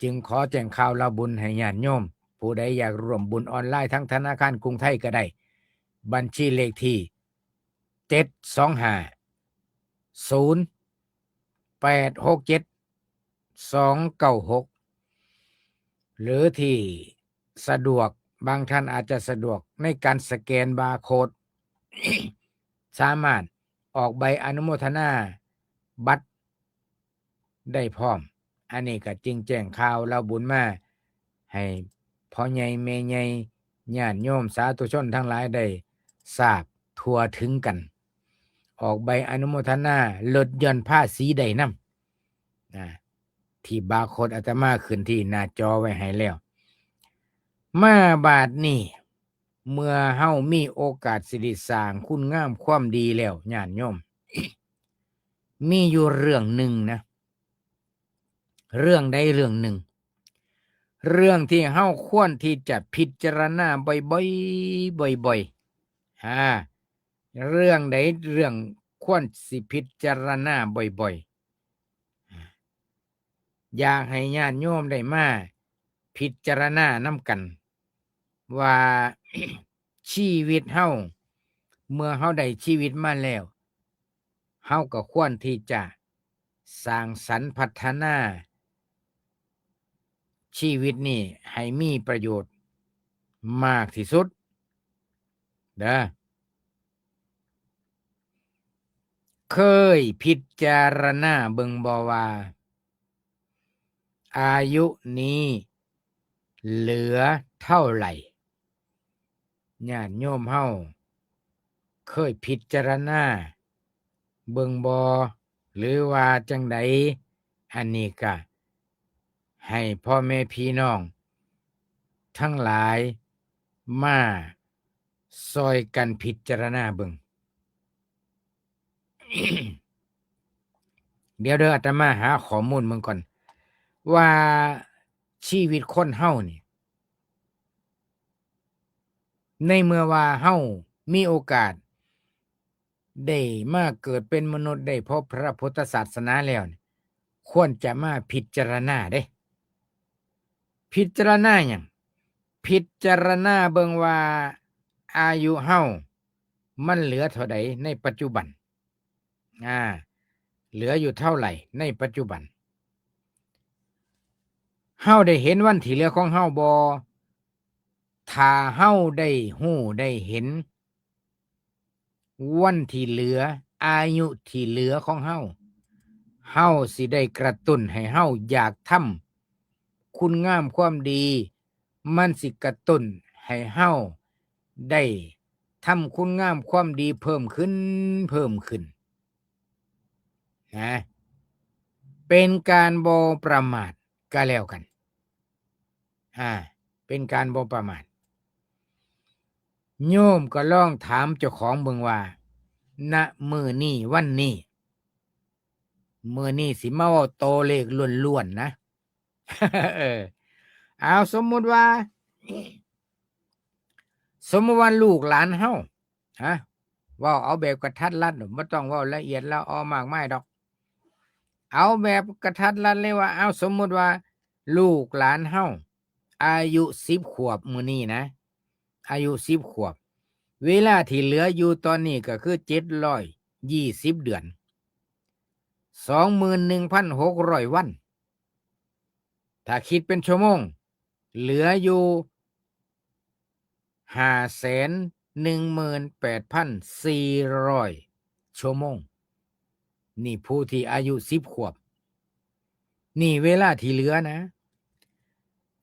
จึงขอแจ้งข่าวเล่าบุญให้ญาติโยม ผู้ใดอยากร่วมบุญออนไลน์ทางธนาคารกรุงไทยก็ได้ บัญชีเลขที่ เจ็ดสองห้า ศูนย์ แปดหกเจ็ด สองเก้าหก หรือที่สะดวก บางท่านอาจจะสะดวกในการสแกนบาร์โค้ด สามารถออกใบอนุโมทนาบัตรได้พร้อม อันนี้ก็จึงแจ้งข่าวเล่าบุญมาให้พ่อใหญ่แม่ใหญ่ญาติโยมสาธุชนทั้งหลายได้ทราบทั่วถึงกัน ออกใบอนุโมทนารถยนต์ภาษีได้นำนะ ที่บาร์โค้ดอาตมาขึ้นที่หน้าจอไว้ให้แล้ว มาบาดนี้ เมื่อเฮามีโอกาสสิได้สร้างคุณงามความดีแล้วญาติโยม มีอยู่เรื่องหนึ่งนะ เรื่องใดเรื่องหนึ่ง เรื่องที่เฮาควรที่จะพิจารณาบ่อยๆ บ่อยๆ อ่า เรื่องใดเรื่องควรสิพิจารณาบ่อยๆ อ่า อยากให้ญาติโยมได้มาพิจารณานำกัน ว่า ชีวิตเฮา เมื่อเฮาได้ชีวิตมาแล้ว เฮาก็ควรที่จะสร้างสรรค์พัฒนา ชีวิตนี้ให้มีประโยชน์มากที่สุด เด้อ เคยพิจารณาเบิ่งบ่ว่า อายุนี้เหลือเท่าไหร่ ญาติโยมเฮาเคยพิจารณาเบิ่งบ่ หรือว่าจั่งใด อันนี้ก็ให้พ่อแม่พี่น้องทั้งหลายมาซอยกันพิจารณาเบิ่ง เดี๋ยวเด้อ อาตมาหาข้อมูลเบิ่งก่อน ว่าชีวิตคนเฮานี่ ในเมื่อว่าเฮามีโอกาส ได้มาเกิดเป็นมนุษย์ ได้พบพระพุทธศาสนาแล้วนี่ ควรจะมาพิจารณาเด้ พิจารณาหยัง พิจารณาเบิ่งว่าอายุเฮามันเหลือเท่าใดในปัจจุบัน อ่า เหลืออยู่เท่าไหร่ในปัจจุบัน เฮาได้เห็นวันที่เหลือของเฮาบ่ ถ้าเฮาได้ฮู้ได้เห็น วันที่เหลือ อายุที่เหลือของเฮา เฮาสิได้กระตุ้นให้เฮาอยากทำคุณงามความดี มันสิกระตุ้นให้เฮาได้ทำคุณงามความดีเพิ่มขึ้น เพิ่มขึ้น นะ เป็นการบ่ประมาทก็แล้วกัน อ่า เป็นการบ่ประมาท โยมก็ลองถามเจ้าของเบิ่งว่า ณ มื้อนี้วันนี้ มื้อนี้สิมาเว้าตัวเลขล้วนๆ นะ เออ เอา สมมุติว่า สมมุติว่าลูกหลานเฮา ฮะ เว้าเอาแบบกระทัดรัด บ่ต้องเว้าละเอียดละออมากมายดอก เอาแบบกระทัดรัดเลยว่า เอา สมมุติว่าลูกหลานเฮา อายุสิบขวบมื้อนี้นะ อายุสิบขวบ เวลาที่เหลืออยู่ตอนนี้ก็คือเจ็ดร้อยยี่สิบเดือน สองหมื่นหนึ่งพันหกร้อยวัน ถ้าคิดเป็นชั่วโมง เหลืออยู่ ห้าแสนหนึ่งหมื่นแปดพันสี่ร้อยชั่วโมง นี่ผู้ที่อายุสิบขวบ นี่เวลาที่เหลือนะ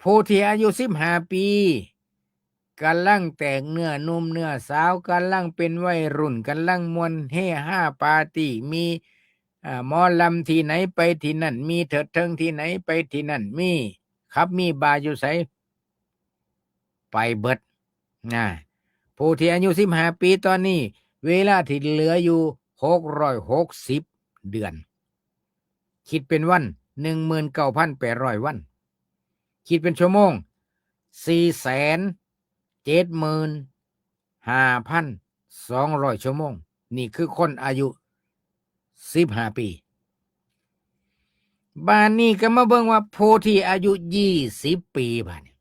ผู้ที่อายุสิบห้าปี กำลังแตกเนื้อหนุ่มเนื้อสาว กำลังเป็นวัยรุ่น กำลังม่วนเฮฮาปาร์ตี้ มี อ่า หมอลำที่ไหนไปที่นั่น มีเถิดเทิงที่ไหนไปที่นั่น มีผับมีบาร์อยู่ไส ไปเบิด นะ ผู้ที่อายุสิบห้าปีตอนนี้ เวลาที่เหลืออยู่หกร้อยหกสิบเดือน คิดเป็นวัน หนึ่งหมื่นเก้าพันแปดร้อยวัน คิดเป็นชั่วโมง สี่แสนเจ็ดหมื่นห้าพันสองร้อยชั่วโมง นี่คือคนอายุสิบห้าปี บาดนี้ก็มาเบิ่งว่าผู้ที่อายุยี่สิบปีบาดนี้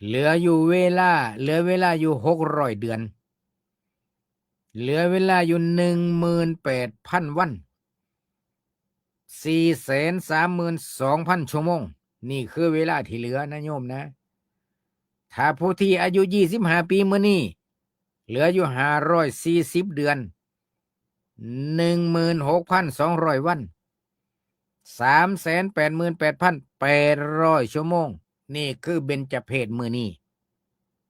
เหลืออยู่เวลา เหลือเวลาอยู่หกร้อยเดือน เหลือเวลาอยู่หนึ่งหมื่นแปดพันวัน สี่แสนสามหมื่นสองพันชั่วโมง นี่คือเวลาที่เหลือนะโยมนะ ถ้าผู้ที่อายุยี่สิบห้าปีมื้อนี้ เหลืออยู่ห้าร้อยสี่สิบเดือน หนึ่งหมื่นหกพันสองร้อยวัน สามแสนแปดหมื่นแปดพันแปดร้อยชั่วโมง นี่คือเบญจเพสมื้อนี้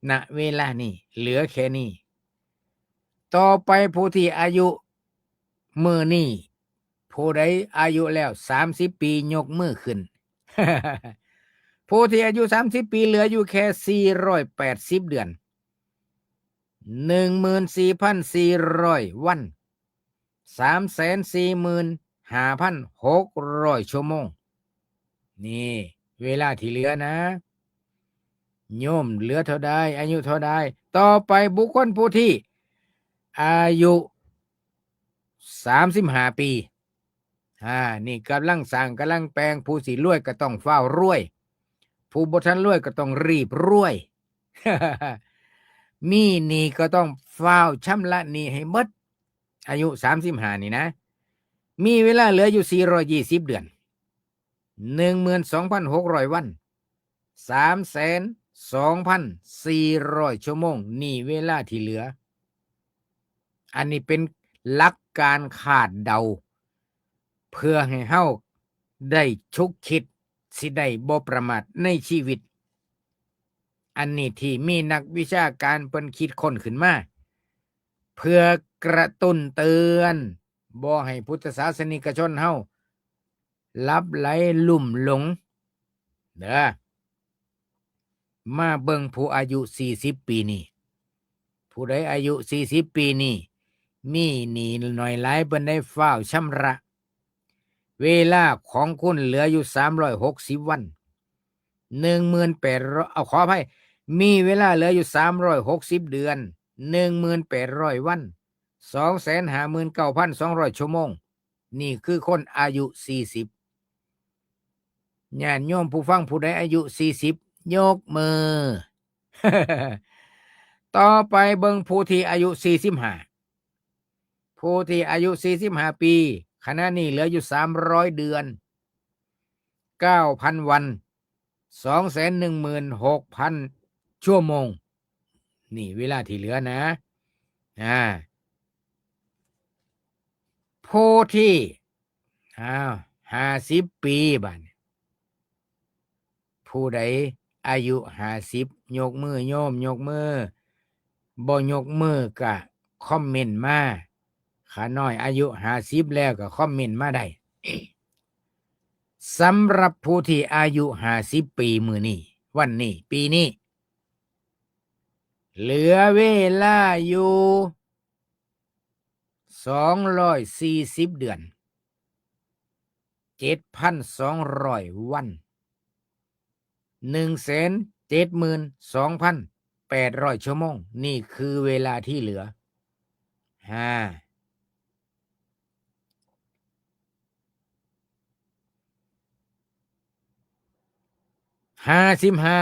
ณ เวลานี้ เหลือแค่นี้ ต่อไปผู้ที่อายุมื้อนี้ ผู้ใดอายุแล้วสามสิบปียกมือขึ้น ผู้ที่อายุสามสิบปีเหลืออยู่แค่สี่ร้อยแปดสิบเดือน หนึ่งหมื่นสี่พันสี่ร้อยวัน สามแสนสี่หมื่นห้าพันหกร้อยชั่วโมง นี่เวลาที่เหลือนะ โยมเหลือเท่าใด อายุเท่าใด ต่อไปบุคคลผู้ที่อายุสามสิบห้าปี อ่า นี่กำลังสร้างกำลังแปลง ผู้สิรวยก็ต้องฟ้าวรวย ผู้บ่ทันรวยก็ต้องรีบรวย มีหนี้ก็ต้องฟ้าวชำระหนี้ให้หมด อายุสามสิบห้านี่นะ มีเวลาเหลืออยู่สี่ร้อยยี่สิบเดือน หนึ่งหมื่นสองพันหกร้อยวัน สามแสนสองพันสี่ร้อยชั่วโมง นี่เวลาที่เหลือ อันนี้เป็นหลักการคาดเดา เพื่อให้เฮาได้ชุกคิด สิได้บ่ประมาทในชีวิต อันนี้ที่มีนักวิชาการเพิ่นคิดค้นขึ้นมา เพื่อกระตุ้นเตือน บ่ให้พุทธศาสนิกชนเฮาหลับไหลลุ่มหลง เด้อ มาเบิ่งผู้อายุสี่สิบปีนี่ ผู้ใดอายุสี่สิบปีนี่ มีหนี้น้อยหลายปานใดฟ้าวชำระ เวลาของคุณเหลืออยู่สามร้อยหกสิบวัน หนึ่งหมื่นแปดร้อย เอา ขออภัย มีเวลาเหลืออยู่สามร้อยหกสิบเดือน หนึ่งหมื่นแปดร้อยวัน สองแสนห้าหมื่นเก้าพันสองร้อยชั่วโมง นี่คือคนอายุสี่สิบ ญาติโยมผู้ฟังผู้ใดอายุสี่สิบ ยกมือ ต่อไปเบิ่งผู้ที่อายุสี่สิบห้า ผู้ที่อายุสี่สิบห้าปี ขณะนี้เหลืออยู่สามร้อยเดือน เก้าพันวัน สองแสนหนึ่งหมื่นหกพันชั่วโมง นี่เวลาที่เหลือนะ อ่า ผู้ที่ อ้าว ห้าสิบปีบัดนี้ ผู้ใดอายุห้าสิบ ยกมือโยม ยกมือ บ่ยกมือกะคอมเมนต์มา ข้าน้อยอายุห้าสิบแล้วก็คอมเมนต์มาได้ สำหรับผู้ที่อายุห้าสิบปีมื้อนี้ วันนี้ ปีนี้ เหลือเวลาอยู่สองร้อยสี่สิบเดือน เจ็ดพันสองร้อยวัน หนึ่งแสนเจ็ดหมื่นสองพันแปดร้อยชั่วโมง นี่คือเวลาที่เหลือ ห้า ห้าสิบห้า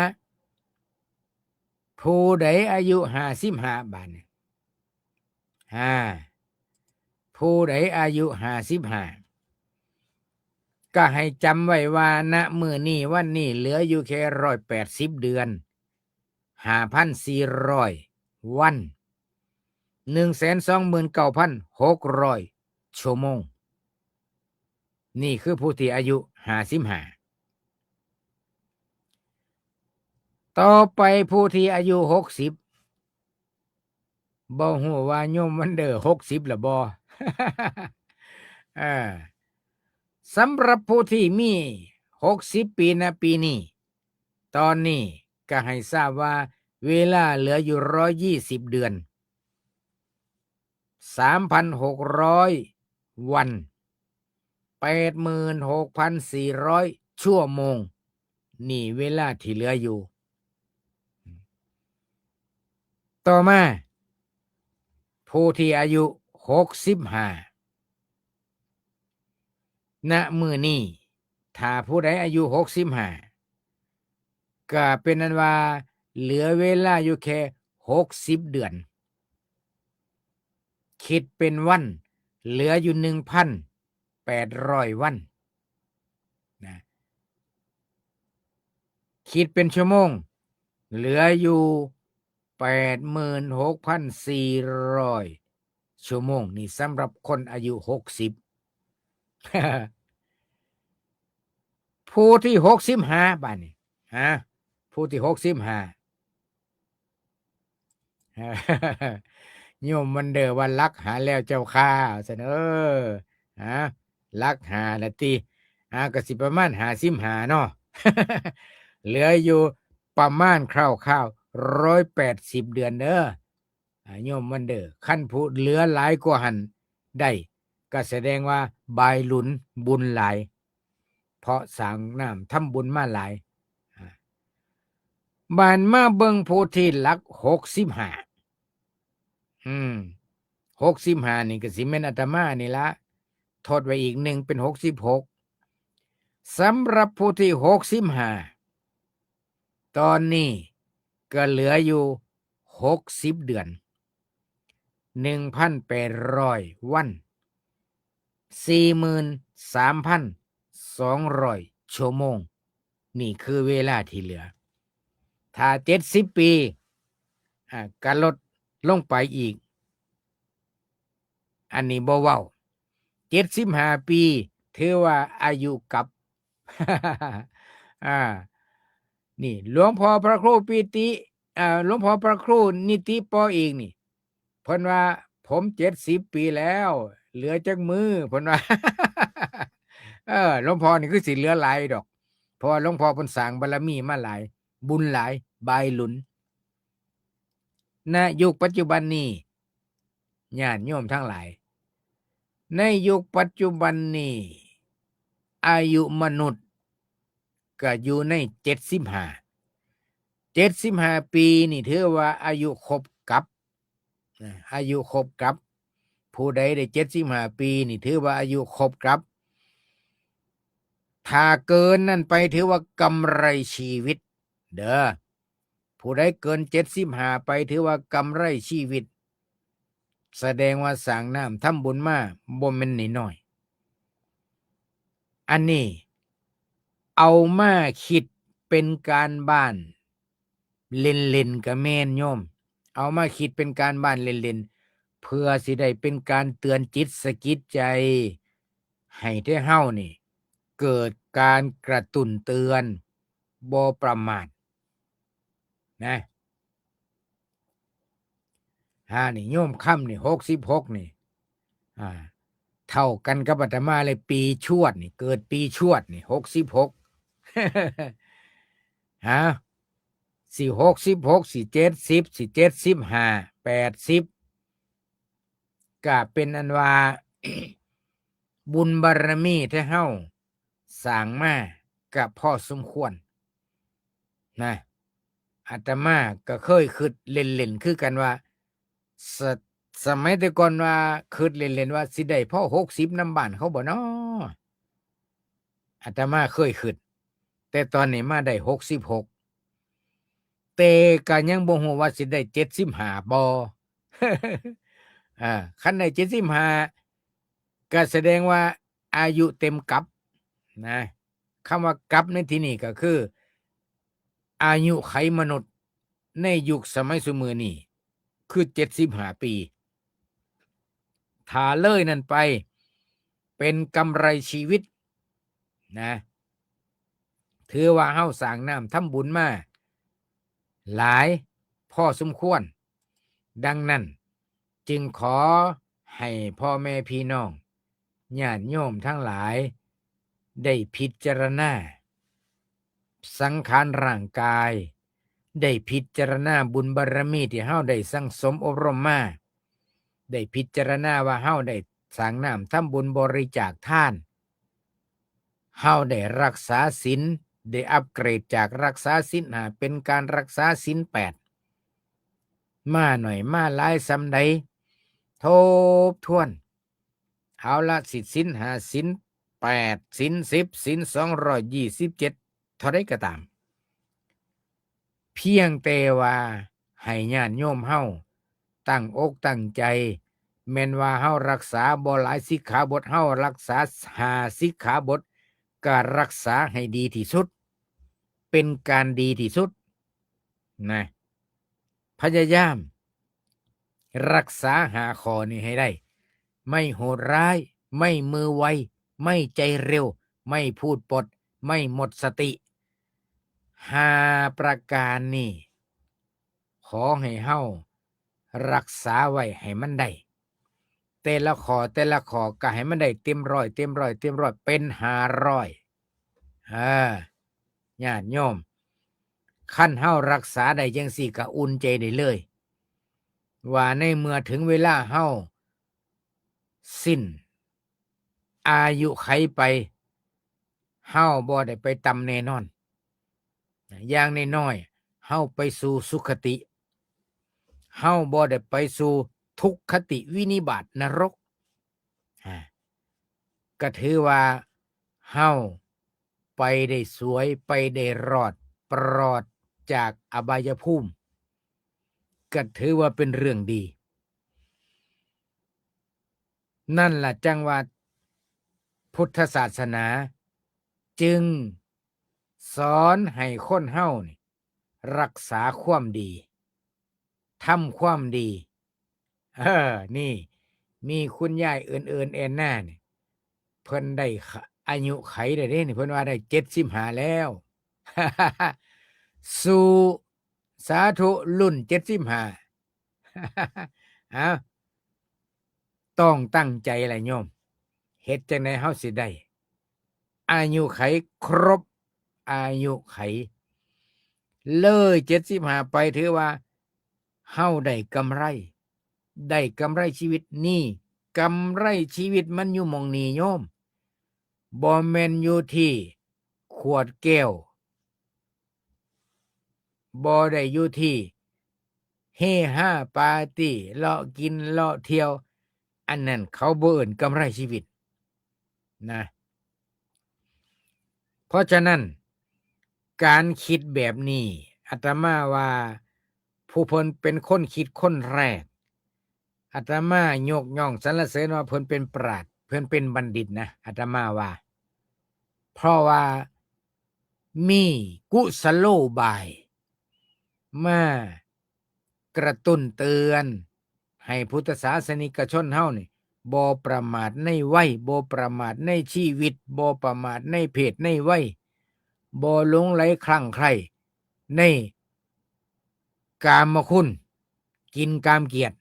ผู้ใดอายุห้าสิบห้า บาดนี้ ห้า ผู้ใดอายุห้าสิบห้า ก็ให้จำไว้ว่า ณ มื้อนี้วันนี้เหลืออยู่แค่ร้อยแปดสิบเดือน ห้าพันสี่ร้อยวัน หนึ่งแสนสองหมื่นเก้าพันหกร้อยชั่วโมง นี่คือผู้ที่อายุห้าสิบห้า ต่อไปผู้ที่อายุหกสิบ บ่ฮู้ว่าโยมวันเดอร์หกสิบแล้วบ่ เออ สำหรับผู้ที่มีหกสิบปี ณ ปีนี้ ตอนนี้ก็ให้ทราบว่าเวลาเหลืออยู่ร้อยยี่สิบเดือน สามพันหกร้อยวัน แปดหมื่นหกพันสี่ร้อยชั่วโมง นี่เวลาที่เหลืออยู่ ต่อมา ผู้ที่อายุหกสิบห้า ณ มื้อนี้ ถ้าผู้ใดอายุหกสิบห้า ก็เป็นอันว่าเหลือเวลาอยู่แค่หกสิบเดือน คิดเป็นวันเหลืออยู่หนึ่งพันแปดร้อยวัน นะ คิดเป็นชั่วโมง เหลืออยู่ แปดหมื่นหกพันสี่ร้อย ชั่วโมง นี่สำหรับคนอายุ หกสิบ ผู้ที่ หกสิบห้า บาดนี้ ฮะ ผู้ที่ หกสิบห้า โยมวันเดอร์ว่า "หลักห้าแล้วเจ้าค่ะ" ซั่น เออ ฮะ หลักห้าละติ อ่า ก็สิประมาณ ห้าสิบห้า เนาะ เหลืออยู่ประมาณคร่าวๆ ร้อยแปดสิบ เดือนเด้อ อ่า โยมวันเดอร์ คันผู้เหลือหลายกว่าหั้นได้ ก็แสดงว่าบายหลุนบุญหลาย เพราะสร้างน้ำทำบุญมาหลาย อ่า บาดมาเบิ่งผู้ที่หลัก หกสิบห้า อืม หกสิบห้า นี่ก็สิแม่นอาตมานี่ละ ทดไว้อีกหนึ่งเป็น หกสิบหก สำหรับผู้ที่ หกสิบห้า ตอนนี้ก็เหลืออยู่ หกสิบ เดือน หนึ่งพันแปดร้อย วัน สี่หมื่นสามพันสองร้อย ชั่วโมง นี่คือเวลาที่เหลือ ถ้า เจ็ดสิบ ปี อ่า ก็ลดลงไปอีก อันนี้บ่เว้า เจ็ดสิบห้า ปี ถือว่าอายุกลับ อ่า นี่ หลวงพ่อพระครูปิติ อ่า หลวงพ่อพระครูนิติปอเอกนี่ เพิ่นว่า "ผม เจ็ดสิบ ปีแล้ว เหลือจักมื้อ" เพิ่นว่า เออ หลวงพ่อนี่คือสิเหลือหลายดอก เพราะว่าหลวงพ่อเพิ่นสร้างบารมีมาหลาย บุญหลาย บายหลุน ณ ยุคปัจจุบันนี้ ญาติโยมทั้งหลาย ในยุคปัจจุบันนี้ อายุมนุษย์ก็อยู่ใน เจ็ดสิบห้า เจ็ดสิบห้า ปีนี่ถือว่าอายุครบกลับ นะ อายุครบกลับ ผู้ใดได้ เจ็ดสิบห้า ปีนี่ถือว่าอายุครบกลับ ถ้าเกินนั่นไปถือว่ากำไรชีวิต เด้อ ผู้ใดเกิน เจ็ดสิบห้า ไปถือว่ากำไรชีวิต แสดงว่าสร้างน้ำทำบุญมาบ่แม่นน้อยๆ อันนี้เอามาคิดเป็นการบ้านเล่นๆ ก็แม่นโยม เอามาคิดเป็นการบ้านเล่นๆ เพื่อสิได้เป็นการเตือนจิตสะกิดใจ ให้แท้เฮานี่ เกิดการกระตุ้นเตือน บ่ประมาท นะ อ่า นี่โยมคำนี่ หกสิบหก นี่ อ่า เท่ากันกับอาตมาเลย ปีชวดนี่ เกิดปีชวดนี่ หกสิบหก ฮะ สิ หกสิบหก สิ เจ็ดสิบ สิ เจ็ดสิบห้า แปดสิบ ก็เป็นอันว่า บุญบารมีที่เฮาสร้างมาก็พอสมควร นะ อาตมาก็เคยคิดเล่นๆ คือกันว่า ส- สมัยแต่ก่อนว่าคิดเล่นๆ ว่าสิได้พอ หกสิบ นำบ้านเขาบ่น้อ อาตมาเคยคิด แต่ตอนนี้มาได้ หกสิบหก แต่ก็ยังบ่ฮู้ว่าสิได้ เจ็ดสิบห้า บ่ อ่า คันได้ เจ็ดสิบห้า ก็แสดงว่าอายุเต็มกลับ นะ คำว่ากลับในที่นี้ก็คือ อายุไขมนุษย์ในยุคสมัยซุมื้อนี้คือ เจ็ดสิบห้า ปี ถ้าเลยนั่นไป เป็นกำไรชีวิต นะ ถือว่าเฮาสร้างน้ำทำบุญมาหลายพอสมควร ดังนั้นจึงขอให้พ่อแม่พี่น้อง ญาติโยมทั้งหลาย ได้พิจารณาสังขารร่างกาย ได้พิจารณาบุญบารมีที่เฮาได้สั่งสมอบรมมา ได้พิจารณาว่าเฮาได้สร้างน้ำทำบุญบริจาคทาน เฮาได้รักษาศีล ได้อัปเกรดจากรักษาศีลห้าเป็นการรักษาศีลแปด มาน้อยมาหลายส่ำใด ทบทวน เอาละ สิศีลห้า ศีลแปด ศีลสิบ ศีลสองร้อยยี่สิบเจ็ด เท่าใดก็ตาม เพียงแต่ว่าให้ญาติโยมเฮาตั้งอกตั้งใจ แม่นว่าเฮารักษาบ่หลายสิกขาบท เฮารักษาห้าสิกขาบท ก็รักษาให้ดีที่สุด เป็นการดีที่สุดนะ พยายามรักษาห้าข้อนี้ให้ได้ ไม่โหดร้าย ไม่มือไว ไม่ใจเร็ว ไม่พูดปด ไม่หมดสติ ห้าประการนี้ ขอให้เฮารักษาไว้ให้มันได้ แต่ละข้อ แต่ละข้อก็ให้มันได้เต็มร้อย เต็มร้อย เต็มร้อย เป็นห้าร้อย เออ ญาติโยม คันเฮารักษาได้จั่งซี้ก็อุ่นใจได้เลย ว่าในเมื่อถึงเวลาเฮาสิ้นอายุไขไป เฮาบ่ได้ไปต่ำแน่นอน อย่างน้อยๆ เฮาไปสู่สุคติ เฮาบ่ได้ไปสู่ทุกขติวินิบาตนรก อ่า ก็ถือว่าเฮาไปได้สวย ไปได้รอด ปลอดจากอบายภูมิ ก็ถือว่าเป็นเรื่องดี นั่นล่ะจั่งว่าพุทธศาสนาจึงสอนให้คนเฮานี่รักษาความดี ทำความดี เออ นี่ มีคุณยายเอิญเอิญแอนนานี่ เพิ่นได้ขะ อายุไขได้เด้นี่ เพิ่นว่าได้เจ็ดสิบห้าแล้ว สู่ สาธุ รุ่นเจ็ดสิบห้า เอา ต้องตั้งใจล่ะโยม เฮ็ดจั่งใดเฮาสิได้ อายุไขครบ อายุไข เลยเจ็ดสิบห้าไป ถือว่าเฮาได้กำไร ได้กำไรชีวิต นี่ กำไรชีวิตมันอยู่หม่องนี้โยม บ่แม่นอยู่ที่ขวดแก้ว บ่ได้อยู่ที่เฮฮาปาร์ตี้ เลาะกินเลาะเที่ยว อันนั้นเขาบ่เอิ้นกำไรชีวิตนะ เพราะฉะนั้น การคิดแบบนี้ อาตมาว่า ผู้เพิ่นเป็นคนคิดคนแรก อาตมายกย่องสรรเสริญว่าเพิ่นเป็นปราชญ์ เพิ่นเป็นบัณฑิตนะ อาตมาว่า เพราะว่ามีกุศโลบาย มากระตุ้นเตือน ให้พุทธศาสนิกชนเฮานี่ บ่ประมาทในวัย บ่ประมาทในชีวิต บ่ประมาทในเพศในวัย บ่หลงใหลคลั่งไคล้ในกามคุณ กินกามเกียรติ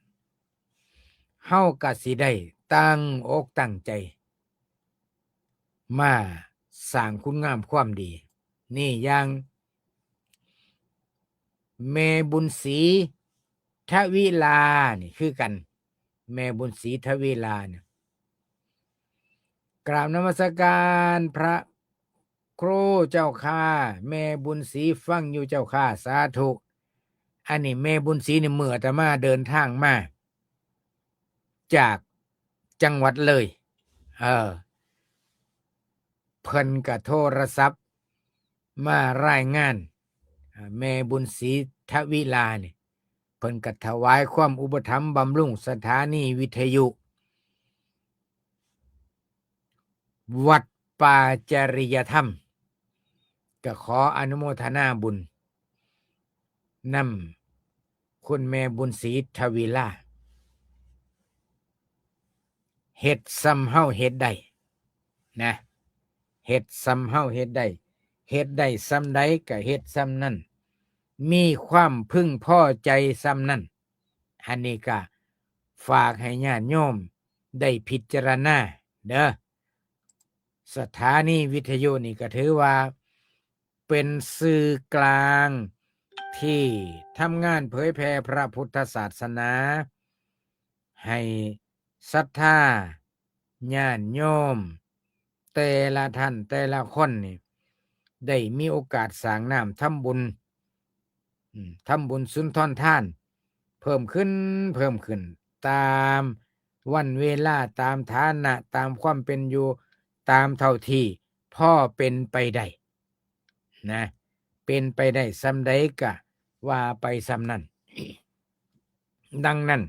เฮาก็สิได้ตั้งอกตั้งใจ มาสร้างคุณงามความดี นี่อย่าง แม่บุญศรีทวิลานี่คือกัน แม่บุญศรีทวิลาเนี่ย กราบนมัสการพระครูเจ้าข้า แม่บุญศรีฟังอยู่เจ้าข้า สาธุ อันนี้แม่บุญศรีนี่มื้ออาตมาเดินทางมา จากจังหวัดเลย เออ เพิ่นก็โทรศัพท์มารายงาน อ่า แม่บุญศรีทวิลานี่ เพิ่นก็ถวายความอุปถัมภ์บำรุงสถานีวิทยุ วัดป่าจริยธรรม ก็ขออนุโมทนาบุญนำคุณแม่บุญศรีทวีลา เฮ็ดส่ำเฮาเฮ็ดได้นะ เฮ็ดส่ำเฮาเฮ็ดได้ เฮ็ดได้ส่ำใดก็เฮ็ดส่ำนั้น มีความพึงพอใจส่ำนั้น อันนี้ก็ฝากให้ญาติโยมได้พิจารณาเด้อ สถานีวิทยุนี่ก็ถือว่าเป็นสื่อกลางที่ทำงานเผยแผ่พระพุทธศาสนา ให้ศรัทธาญาติโยม แต่ละท่านแต่ละคนนี่ ได้มีโอกาสสร้างน้ำทำบุญ อืม ทำบุญสุนทรทาน เพิ่มขึ้น เพิ่มขึ้น ตามวันเวลา ตามฐานะ ตามความเป็นอยู่ ตามเท่าที่พอเป็นไปได้นะ เป็นไปได้ส่ำใดก็ว่าไปส่ำนั้น ดังนั้น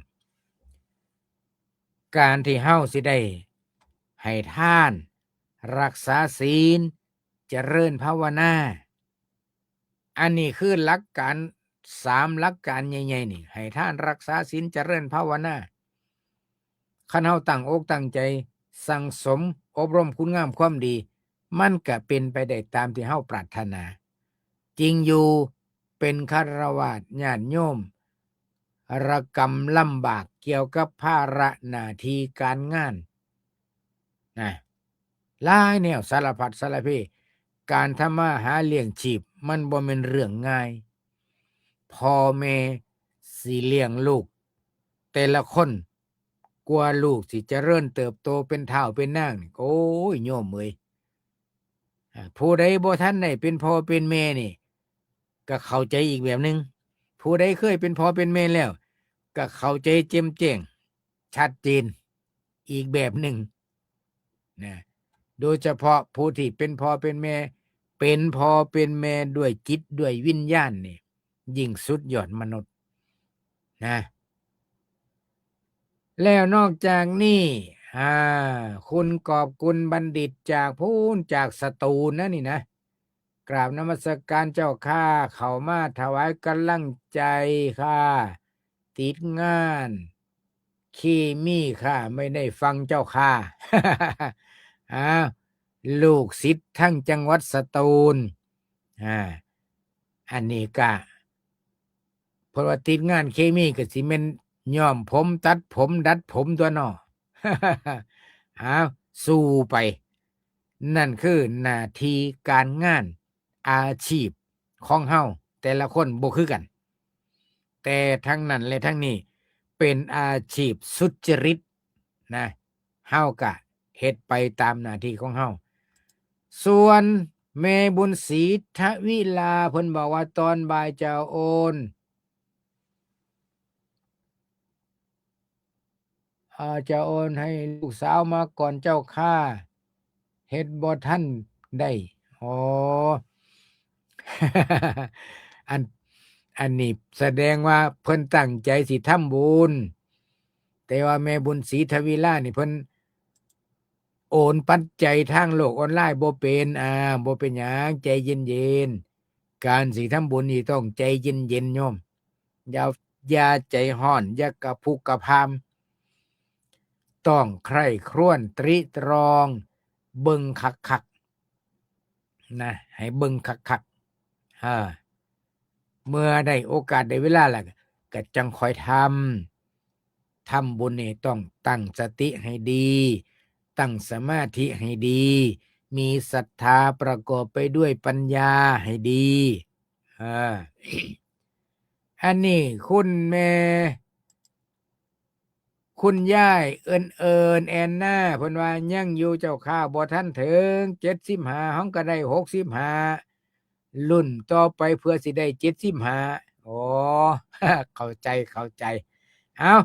การที่เฮาสิได้ให้ทาน รักษาศีล เจริญภาวนา อันนี้คือหลักการสามหลักการใหญ่ๆนี่ ให้ทานรักษาศีลเจริญภาวนา คันเฮาตั้งอกตั้งใจสั่งสมอบรมคุณงามความดี มันก็เป็นไปได้ตามที่เฮาปรารถนา จริงอยู่เป็นฆราวาสญาติโยม ระกำลำบากเกี่ยวกับภาระหน้าที่การงานนะ หลายแนวสารพัดสารเพ การทำมาหาเลี้ยงชีพมันบ่แม่นเรื่องง่าย พ่อแม่สิเลี้ยงลูก แต่ละคนกว่าลูกสิเจริญเติบโตเป็นท้าวเป็นนางนี่ โอ้ย โยมเอ้ย อ่า ผู้ใดบ่ทันได้เป็นพ่อเป็นแม่นี่ ก็เข้าใจอีกแบบหนึ่ง ผู้ใดเคยเป็นพ่อเป็นแม่แล้ว ก็เข้าใจแจ่มแจ้งชัดเจนอีกแบบหนึ่งนะ โดยเฉพาะผู้ที่เป็นพ่อเป็นแม่ เป็นพ่อเป็นแม่ด้วยจิตด้วยวิญญาณนี่ ยิ่งสุดยอดมนุษย์นะ แล้วนอกจากนี้ อ่า คุณกอบกุลบัณฑิตจากพู้น จากสตูลนะนี่นะ กราบนมัสการเจ้าข้า เข้ามาถวายกำลังใจค่ะ ติดงานเคมีค่ะ ไม่ได้ฟังเจ้าค่ะ อ้าว ลูกศิษย์ทั้งจังหวัดสตูล อ่า อันนี้ก็ เพราะว่าติดงานเคมีก็สิแม่นย้อมผม ตัดผม ดัดผมตั๊วเนาะ อ้าว สู้ไป นั่นคือหน้าที่การงาน อาชีพของเฮา แต่ละคนบ่คือกัน แต่ทั้งนั้นและทั้งนี้เป็นอาชีพสุจริตนะ เฮาก็เฮ็ดไปตามหน้าที่ของเฮา ส่วนแม่บุญศรีทวิลา เพิ่นบอกว่าตอนบ่ายจะโอน อ่า จะโอนให้ลูกสาวมาก่อนเจ้าข้า เฮ็ดบ่ทันได้ อ๋อ อัน อันนี้แสดงว่าเพิ่นตั้งใจสิทำบุญ แต่ว่าแม่บุญศรีทวิลานี่เพิ่นโอนปัจจัยทางโลกออนไลน์บ่เป็น อ่า บ่เป็นหยัง ใจเย็นๆ การสิทำบุญนี่ต้องใจเย็นๆ โยม อย่า อย่าใจร้อน อย่ากระพุกกระพาม ต้องใคร่ครวญตริตรอง เบิ่งคักๆ นะ ให้เบิ่งคักๆ เออ เมื่อได้โอกาสได้เวลาแล้ว ก็จั่งค่อยทำ ทำบุญนี่ต้องตั้งสติให้ดี ตั้งสมาธิให้ดี มีศรัทธาประกอบไปด้วยปัญญาให้ดี เออ อันนี้คุณแม่ คุณยายเอิญเอิญแอนนา เพิ่นว่ายังอยู่เจ้าข้า บ่ทันถึงเจ็ดสิบห้า เฮาก็ได้หกสิบห้า รุ่นต่อไปเพื่อสิได้เจ็ดสิบห้า อ๋อ เข้าใจ เข้าใจ เอา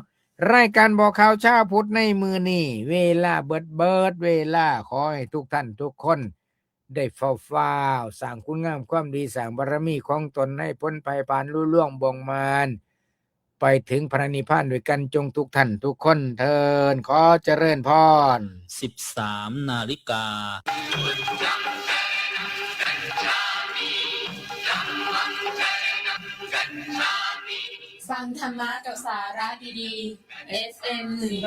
รายการบอกข่าวเช้าพุธในมื้อนี้ เวลาเบิดเบิดเวลา ขอให้ทุกท่านทุกคน ได้ฟ้าวๆ สร้างคุณงามความดี สร้างบารมีของตนให้พ้นภัยผ่านลุล่วงบ่วงมาร ไปถึงพระนิพพานด้วยกันจงทุกท่านทุกคนเทอญ ขอเจริญพร สิบสามนาฬิกา ฟังธรรมะกับสาระดีๆ เอฟเอ็ม หนึ่ง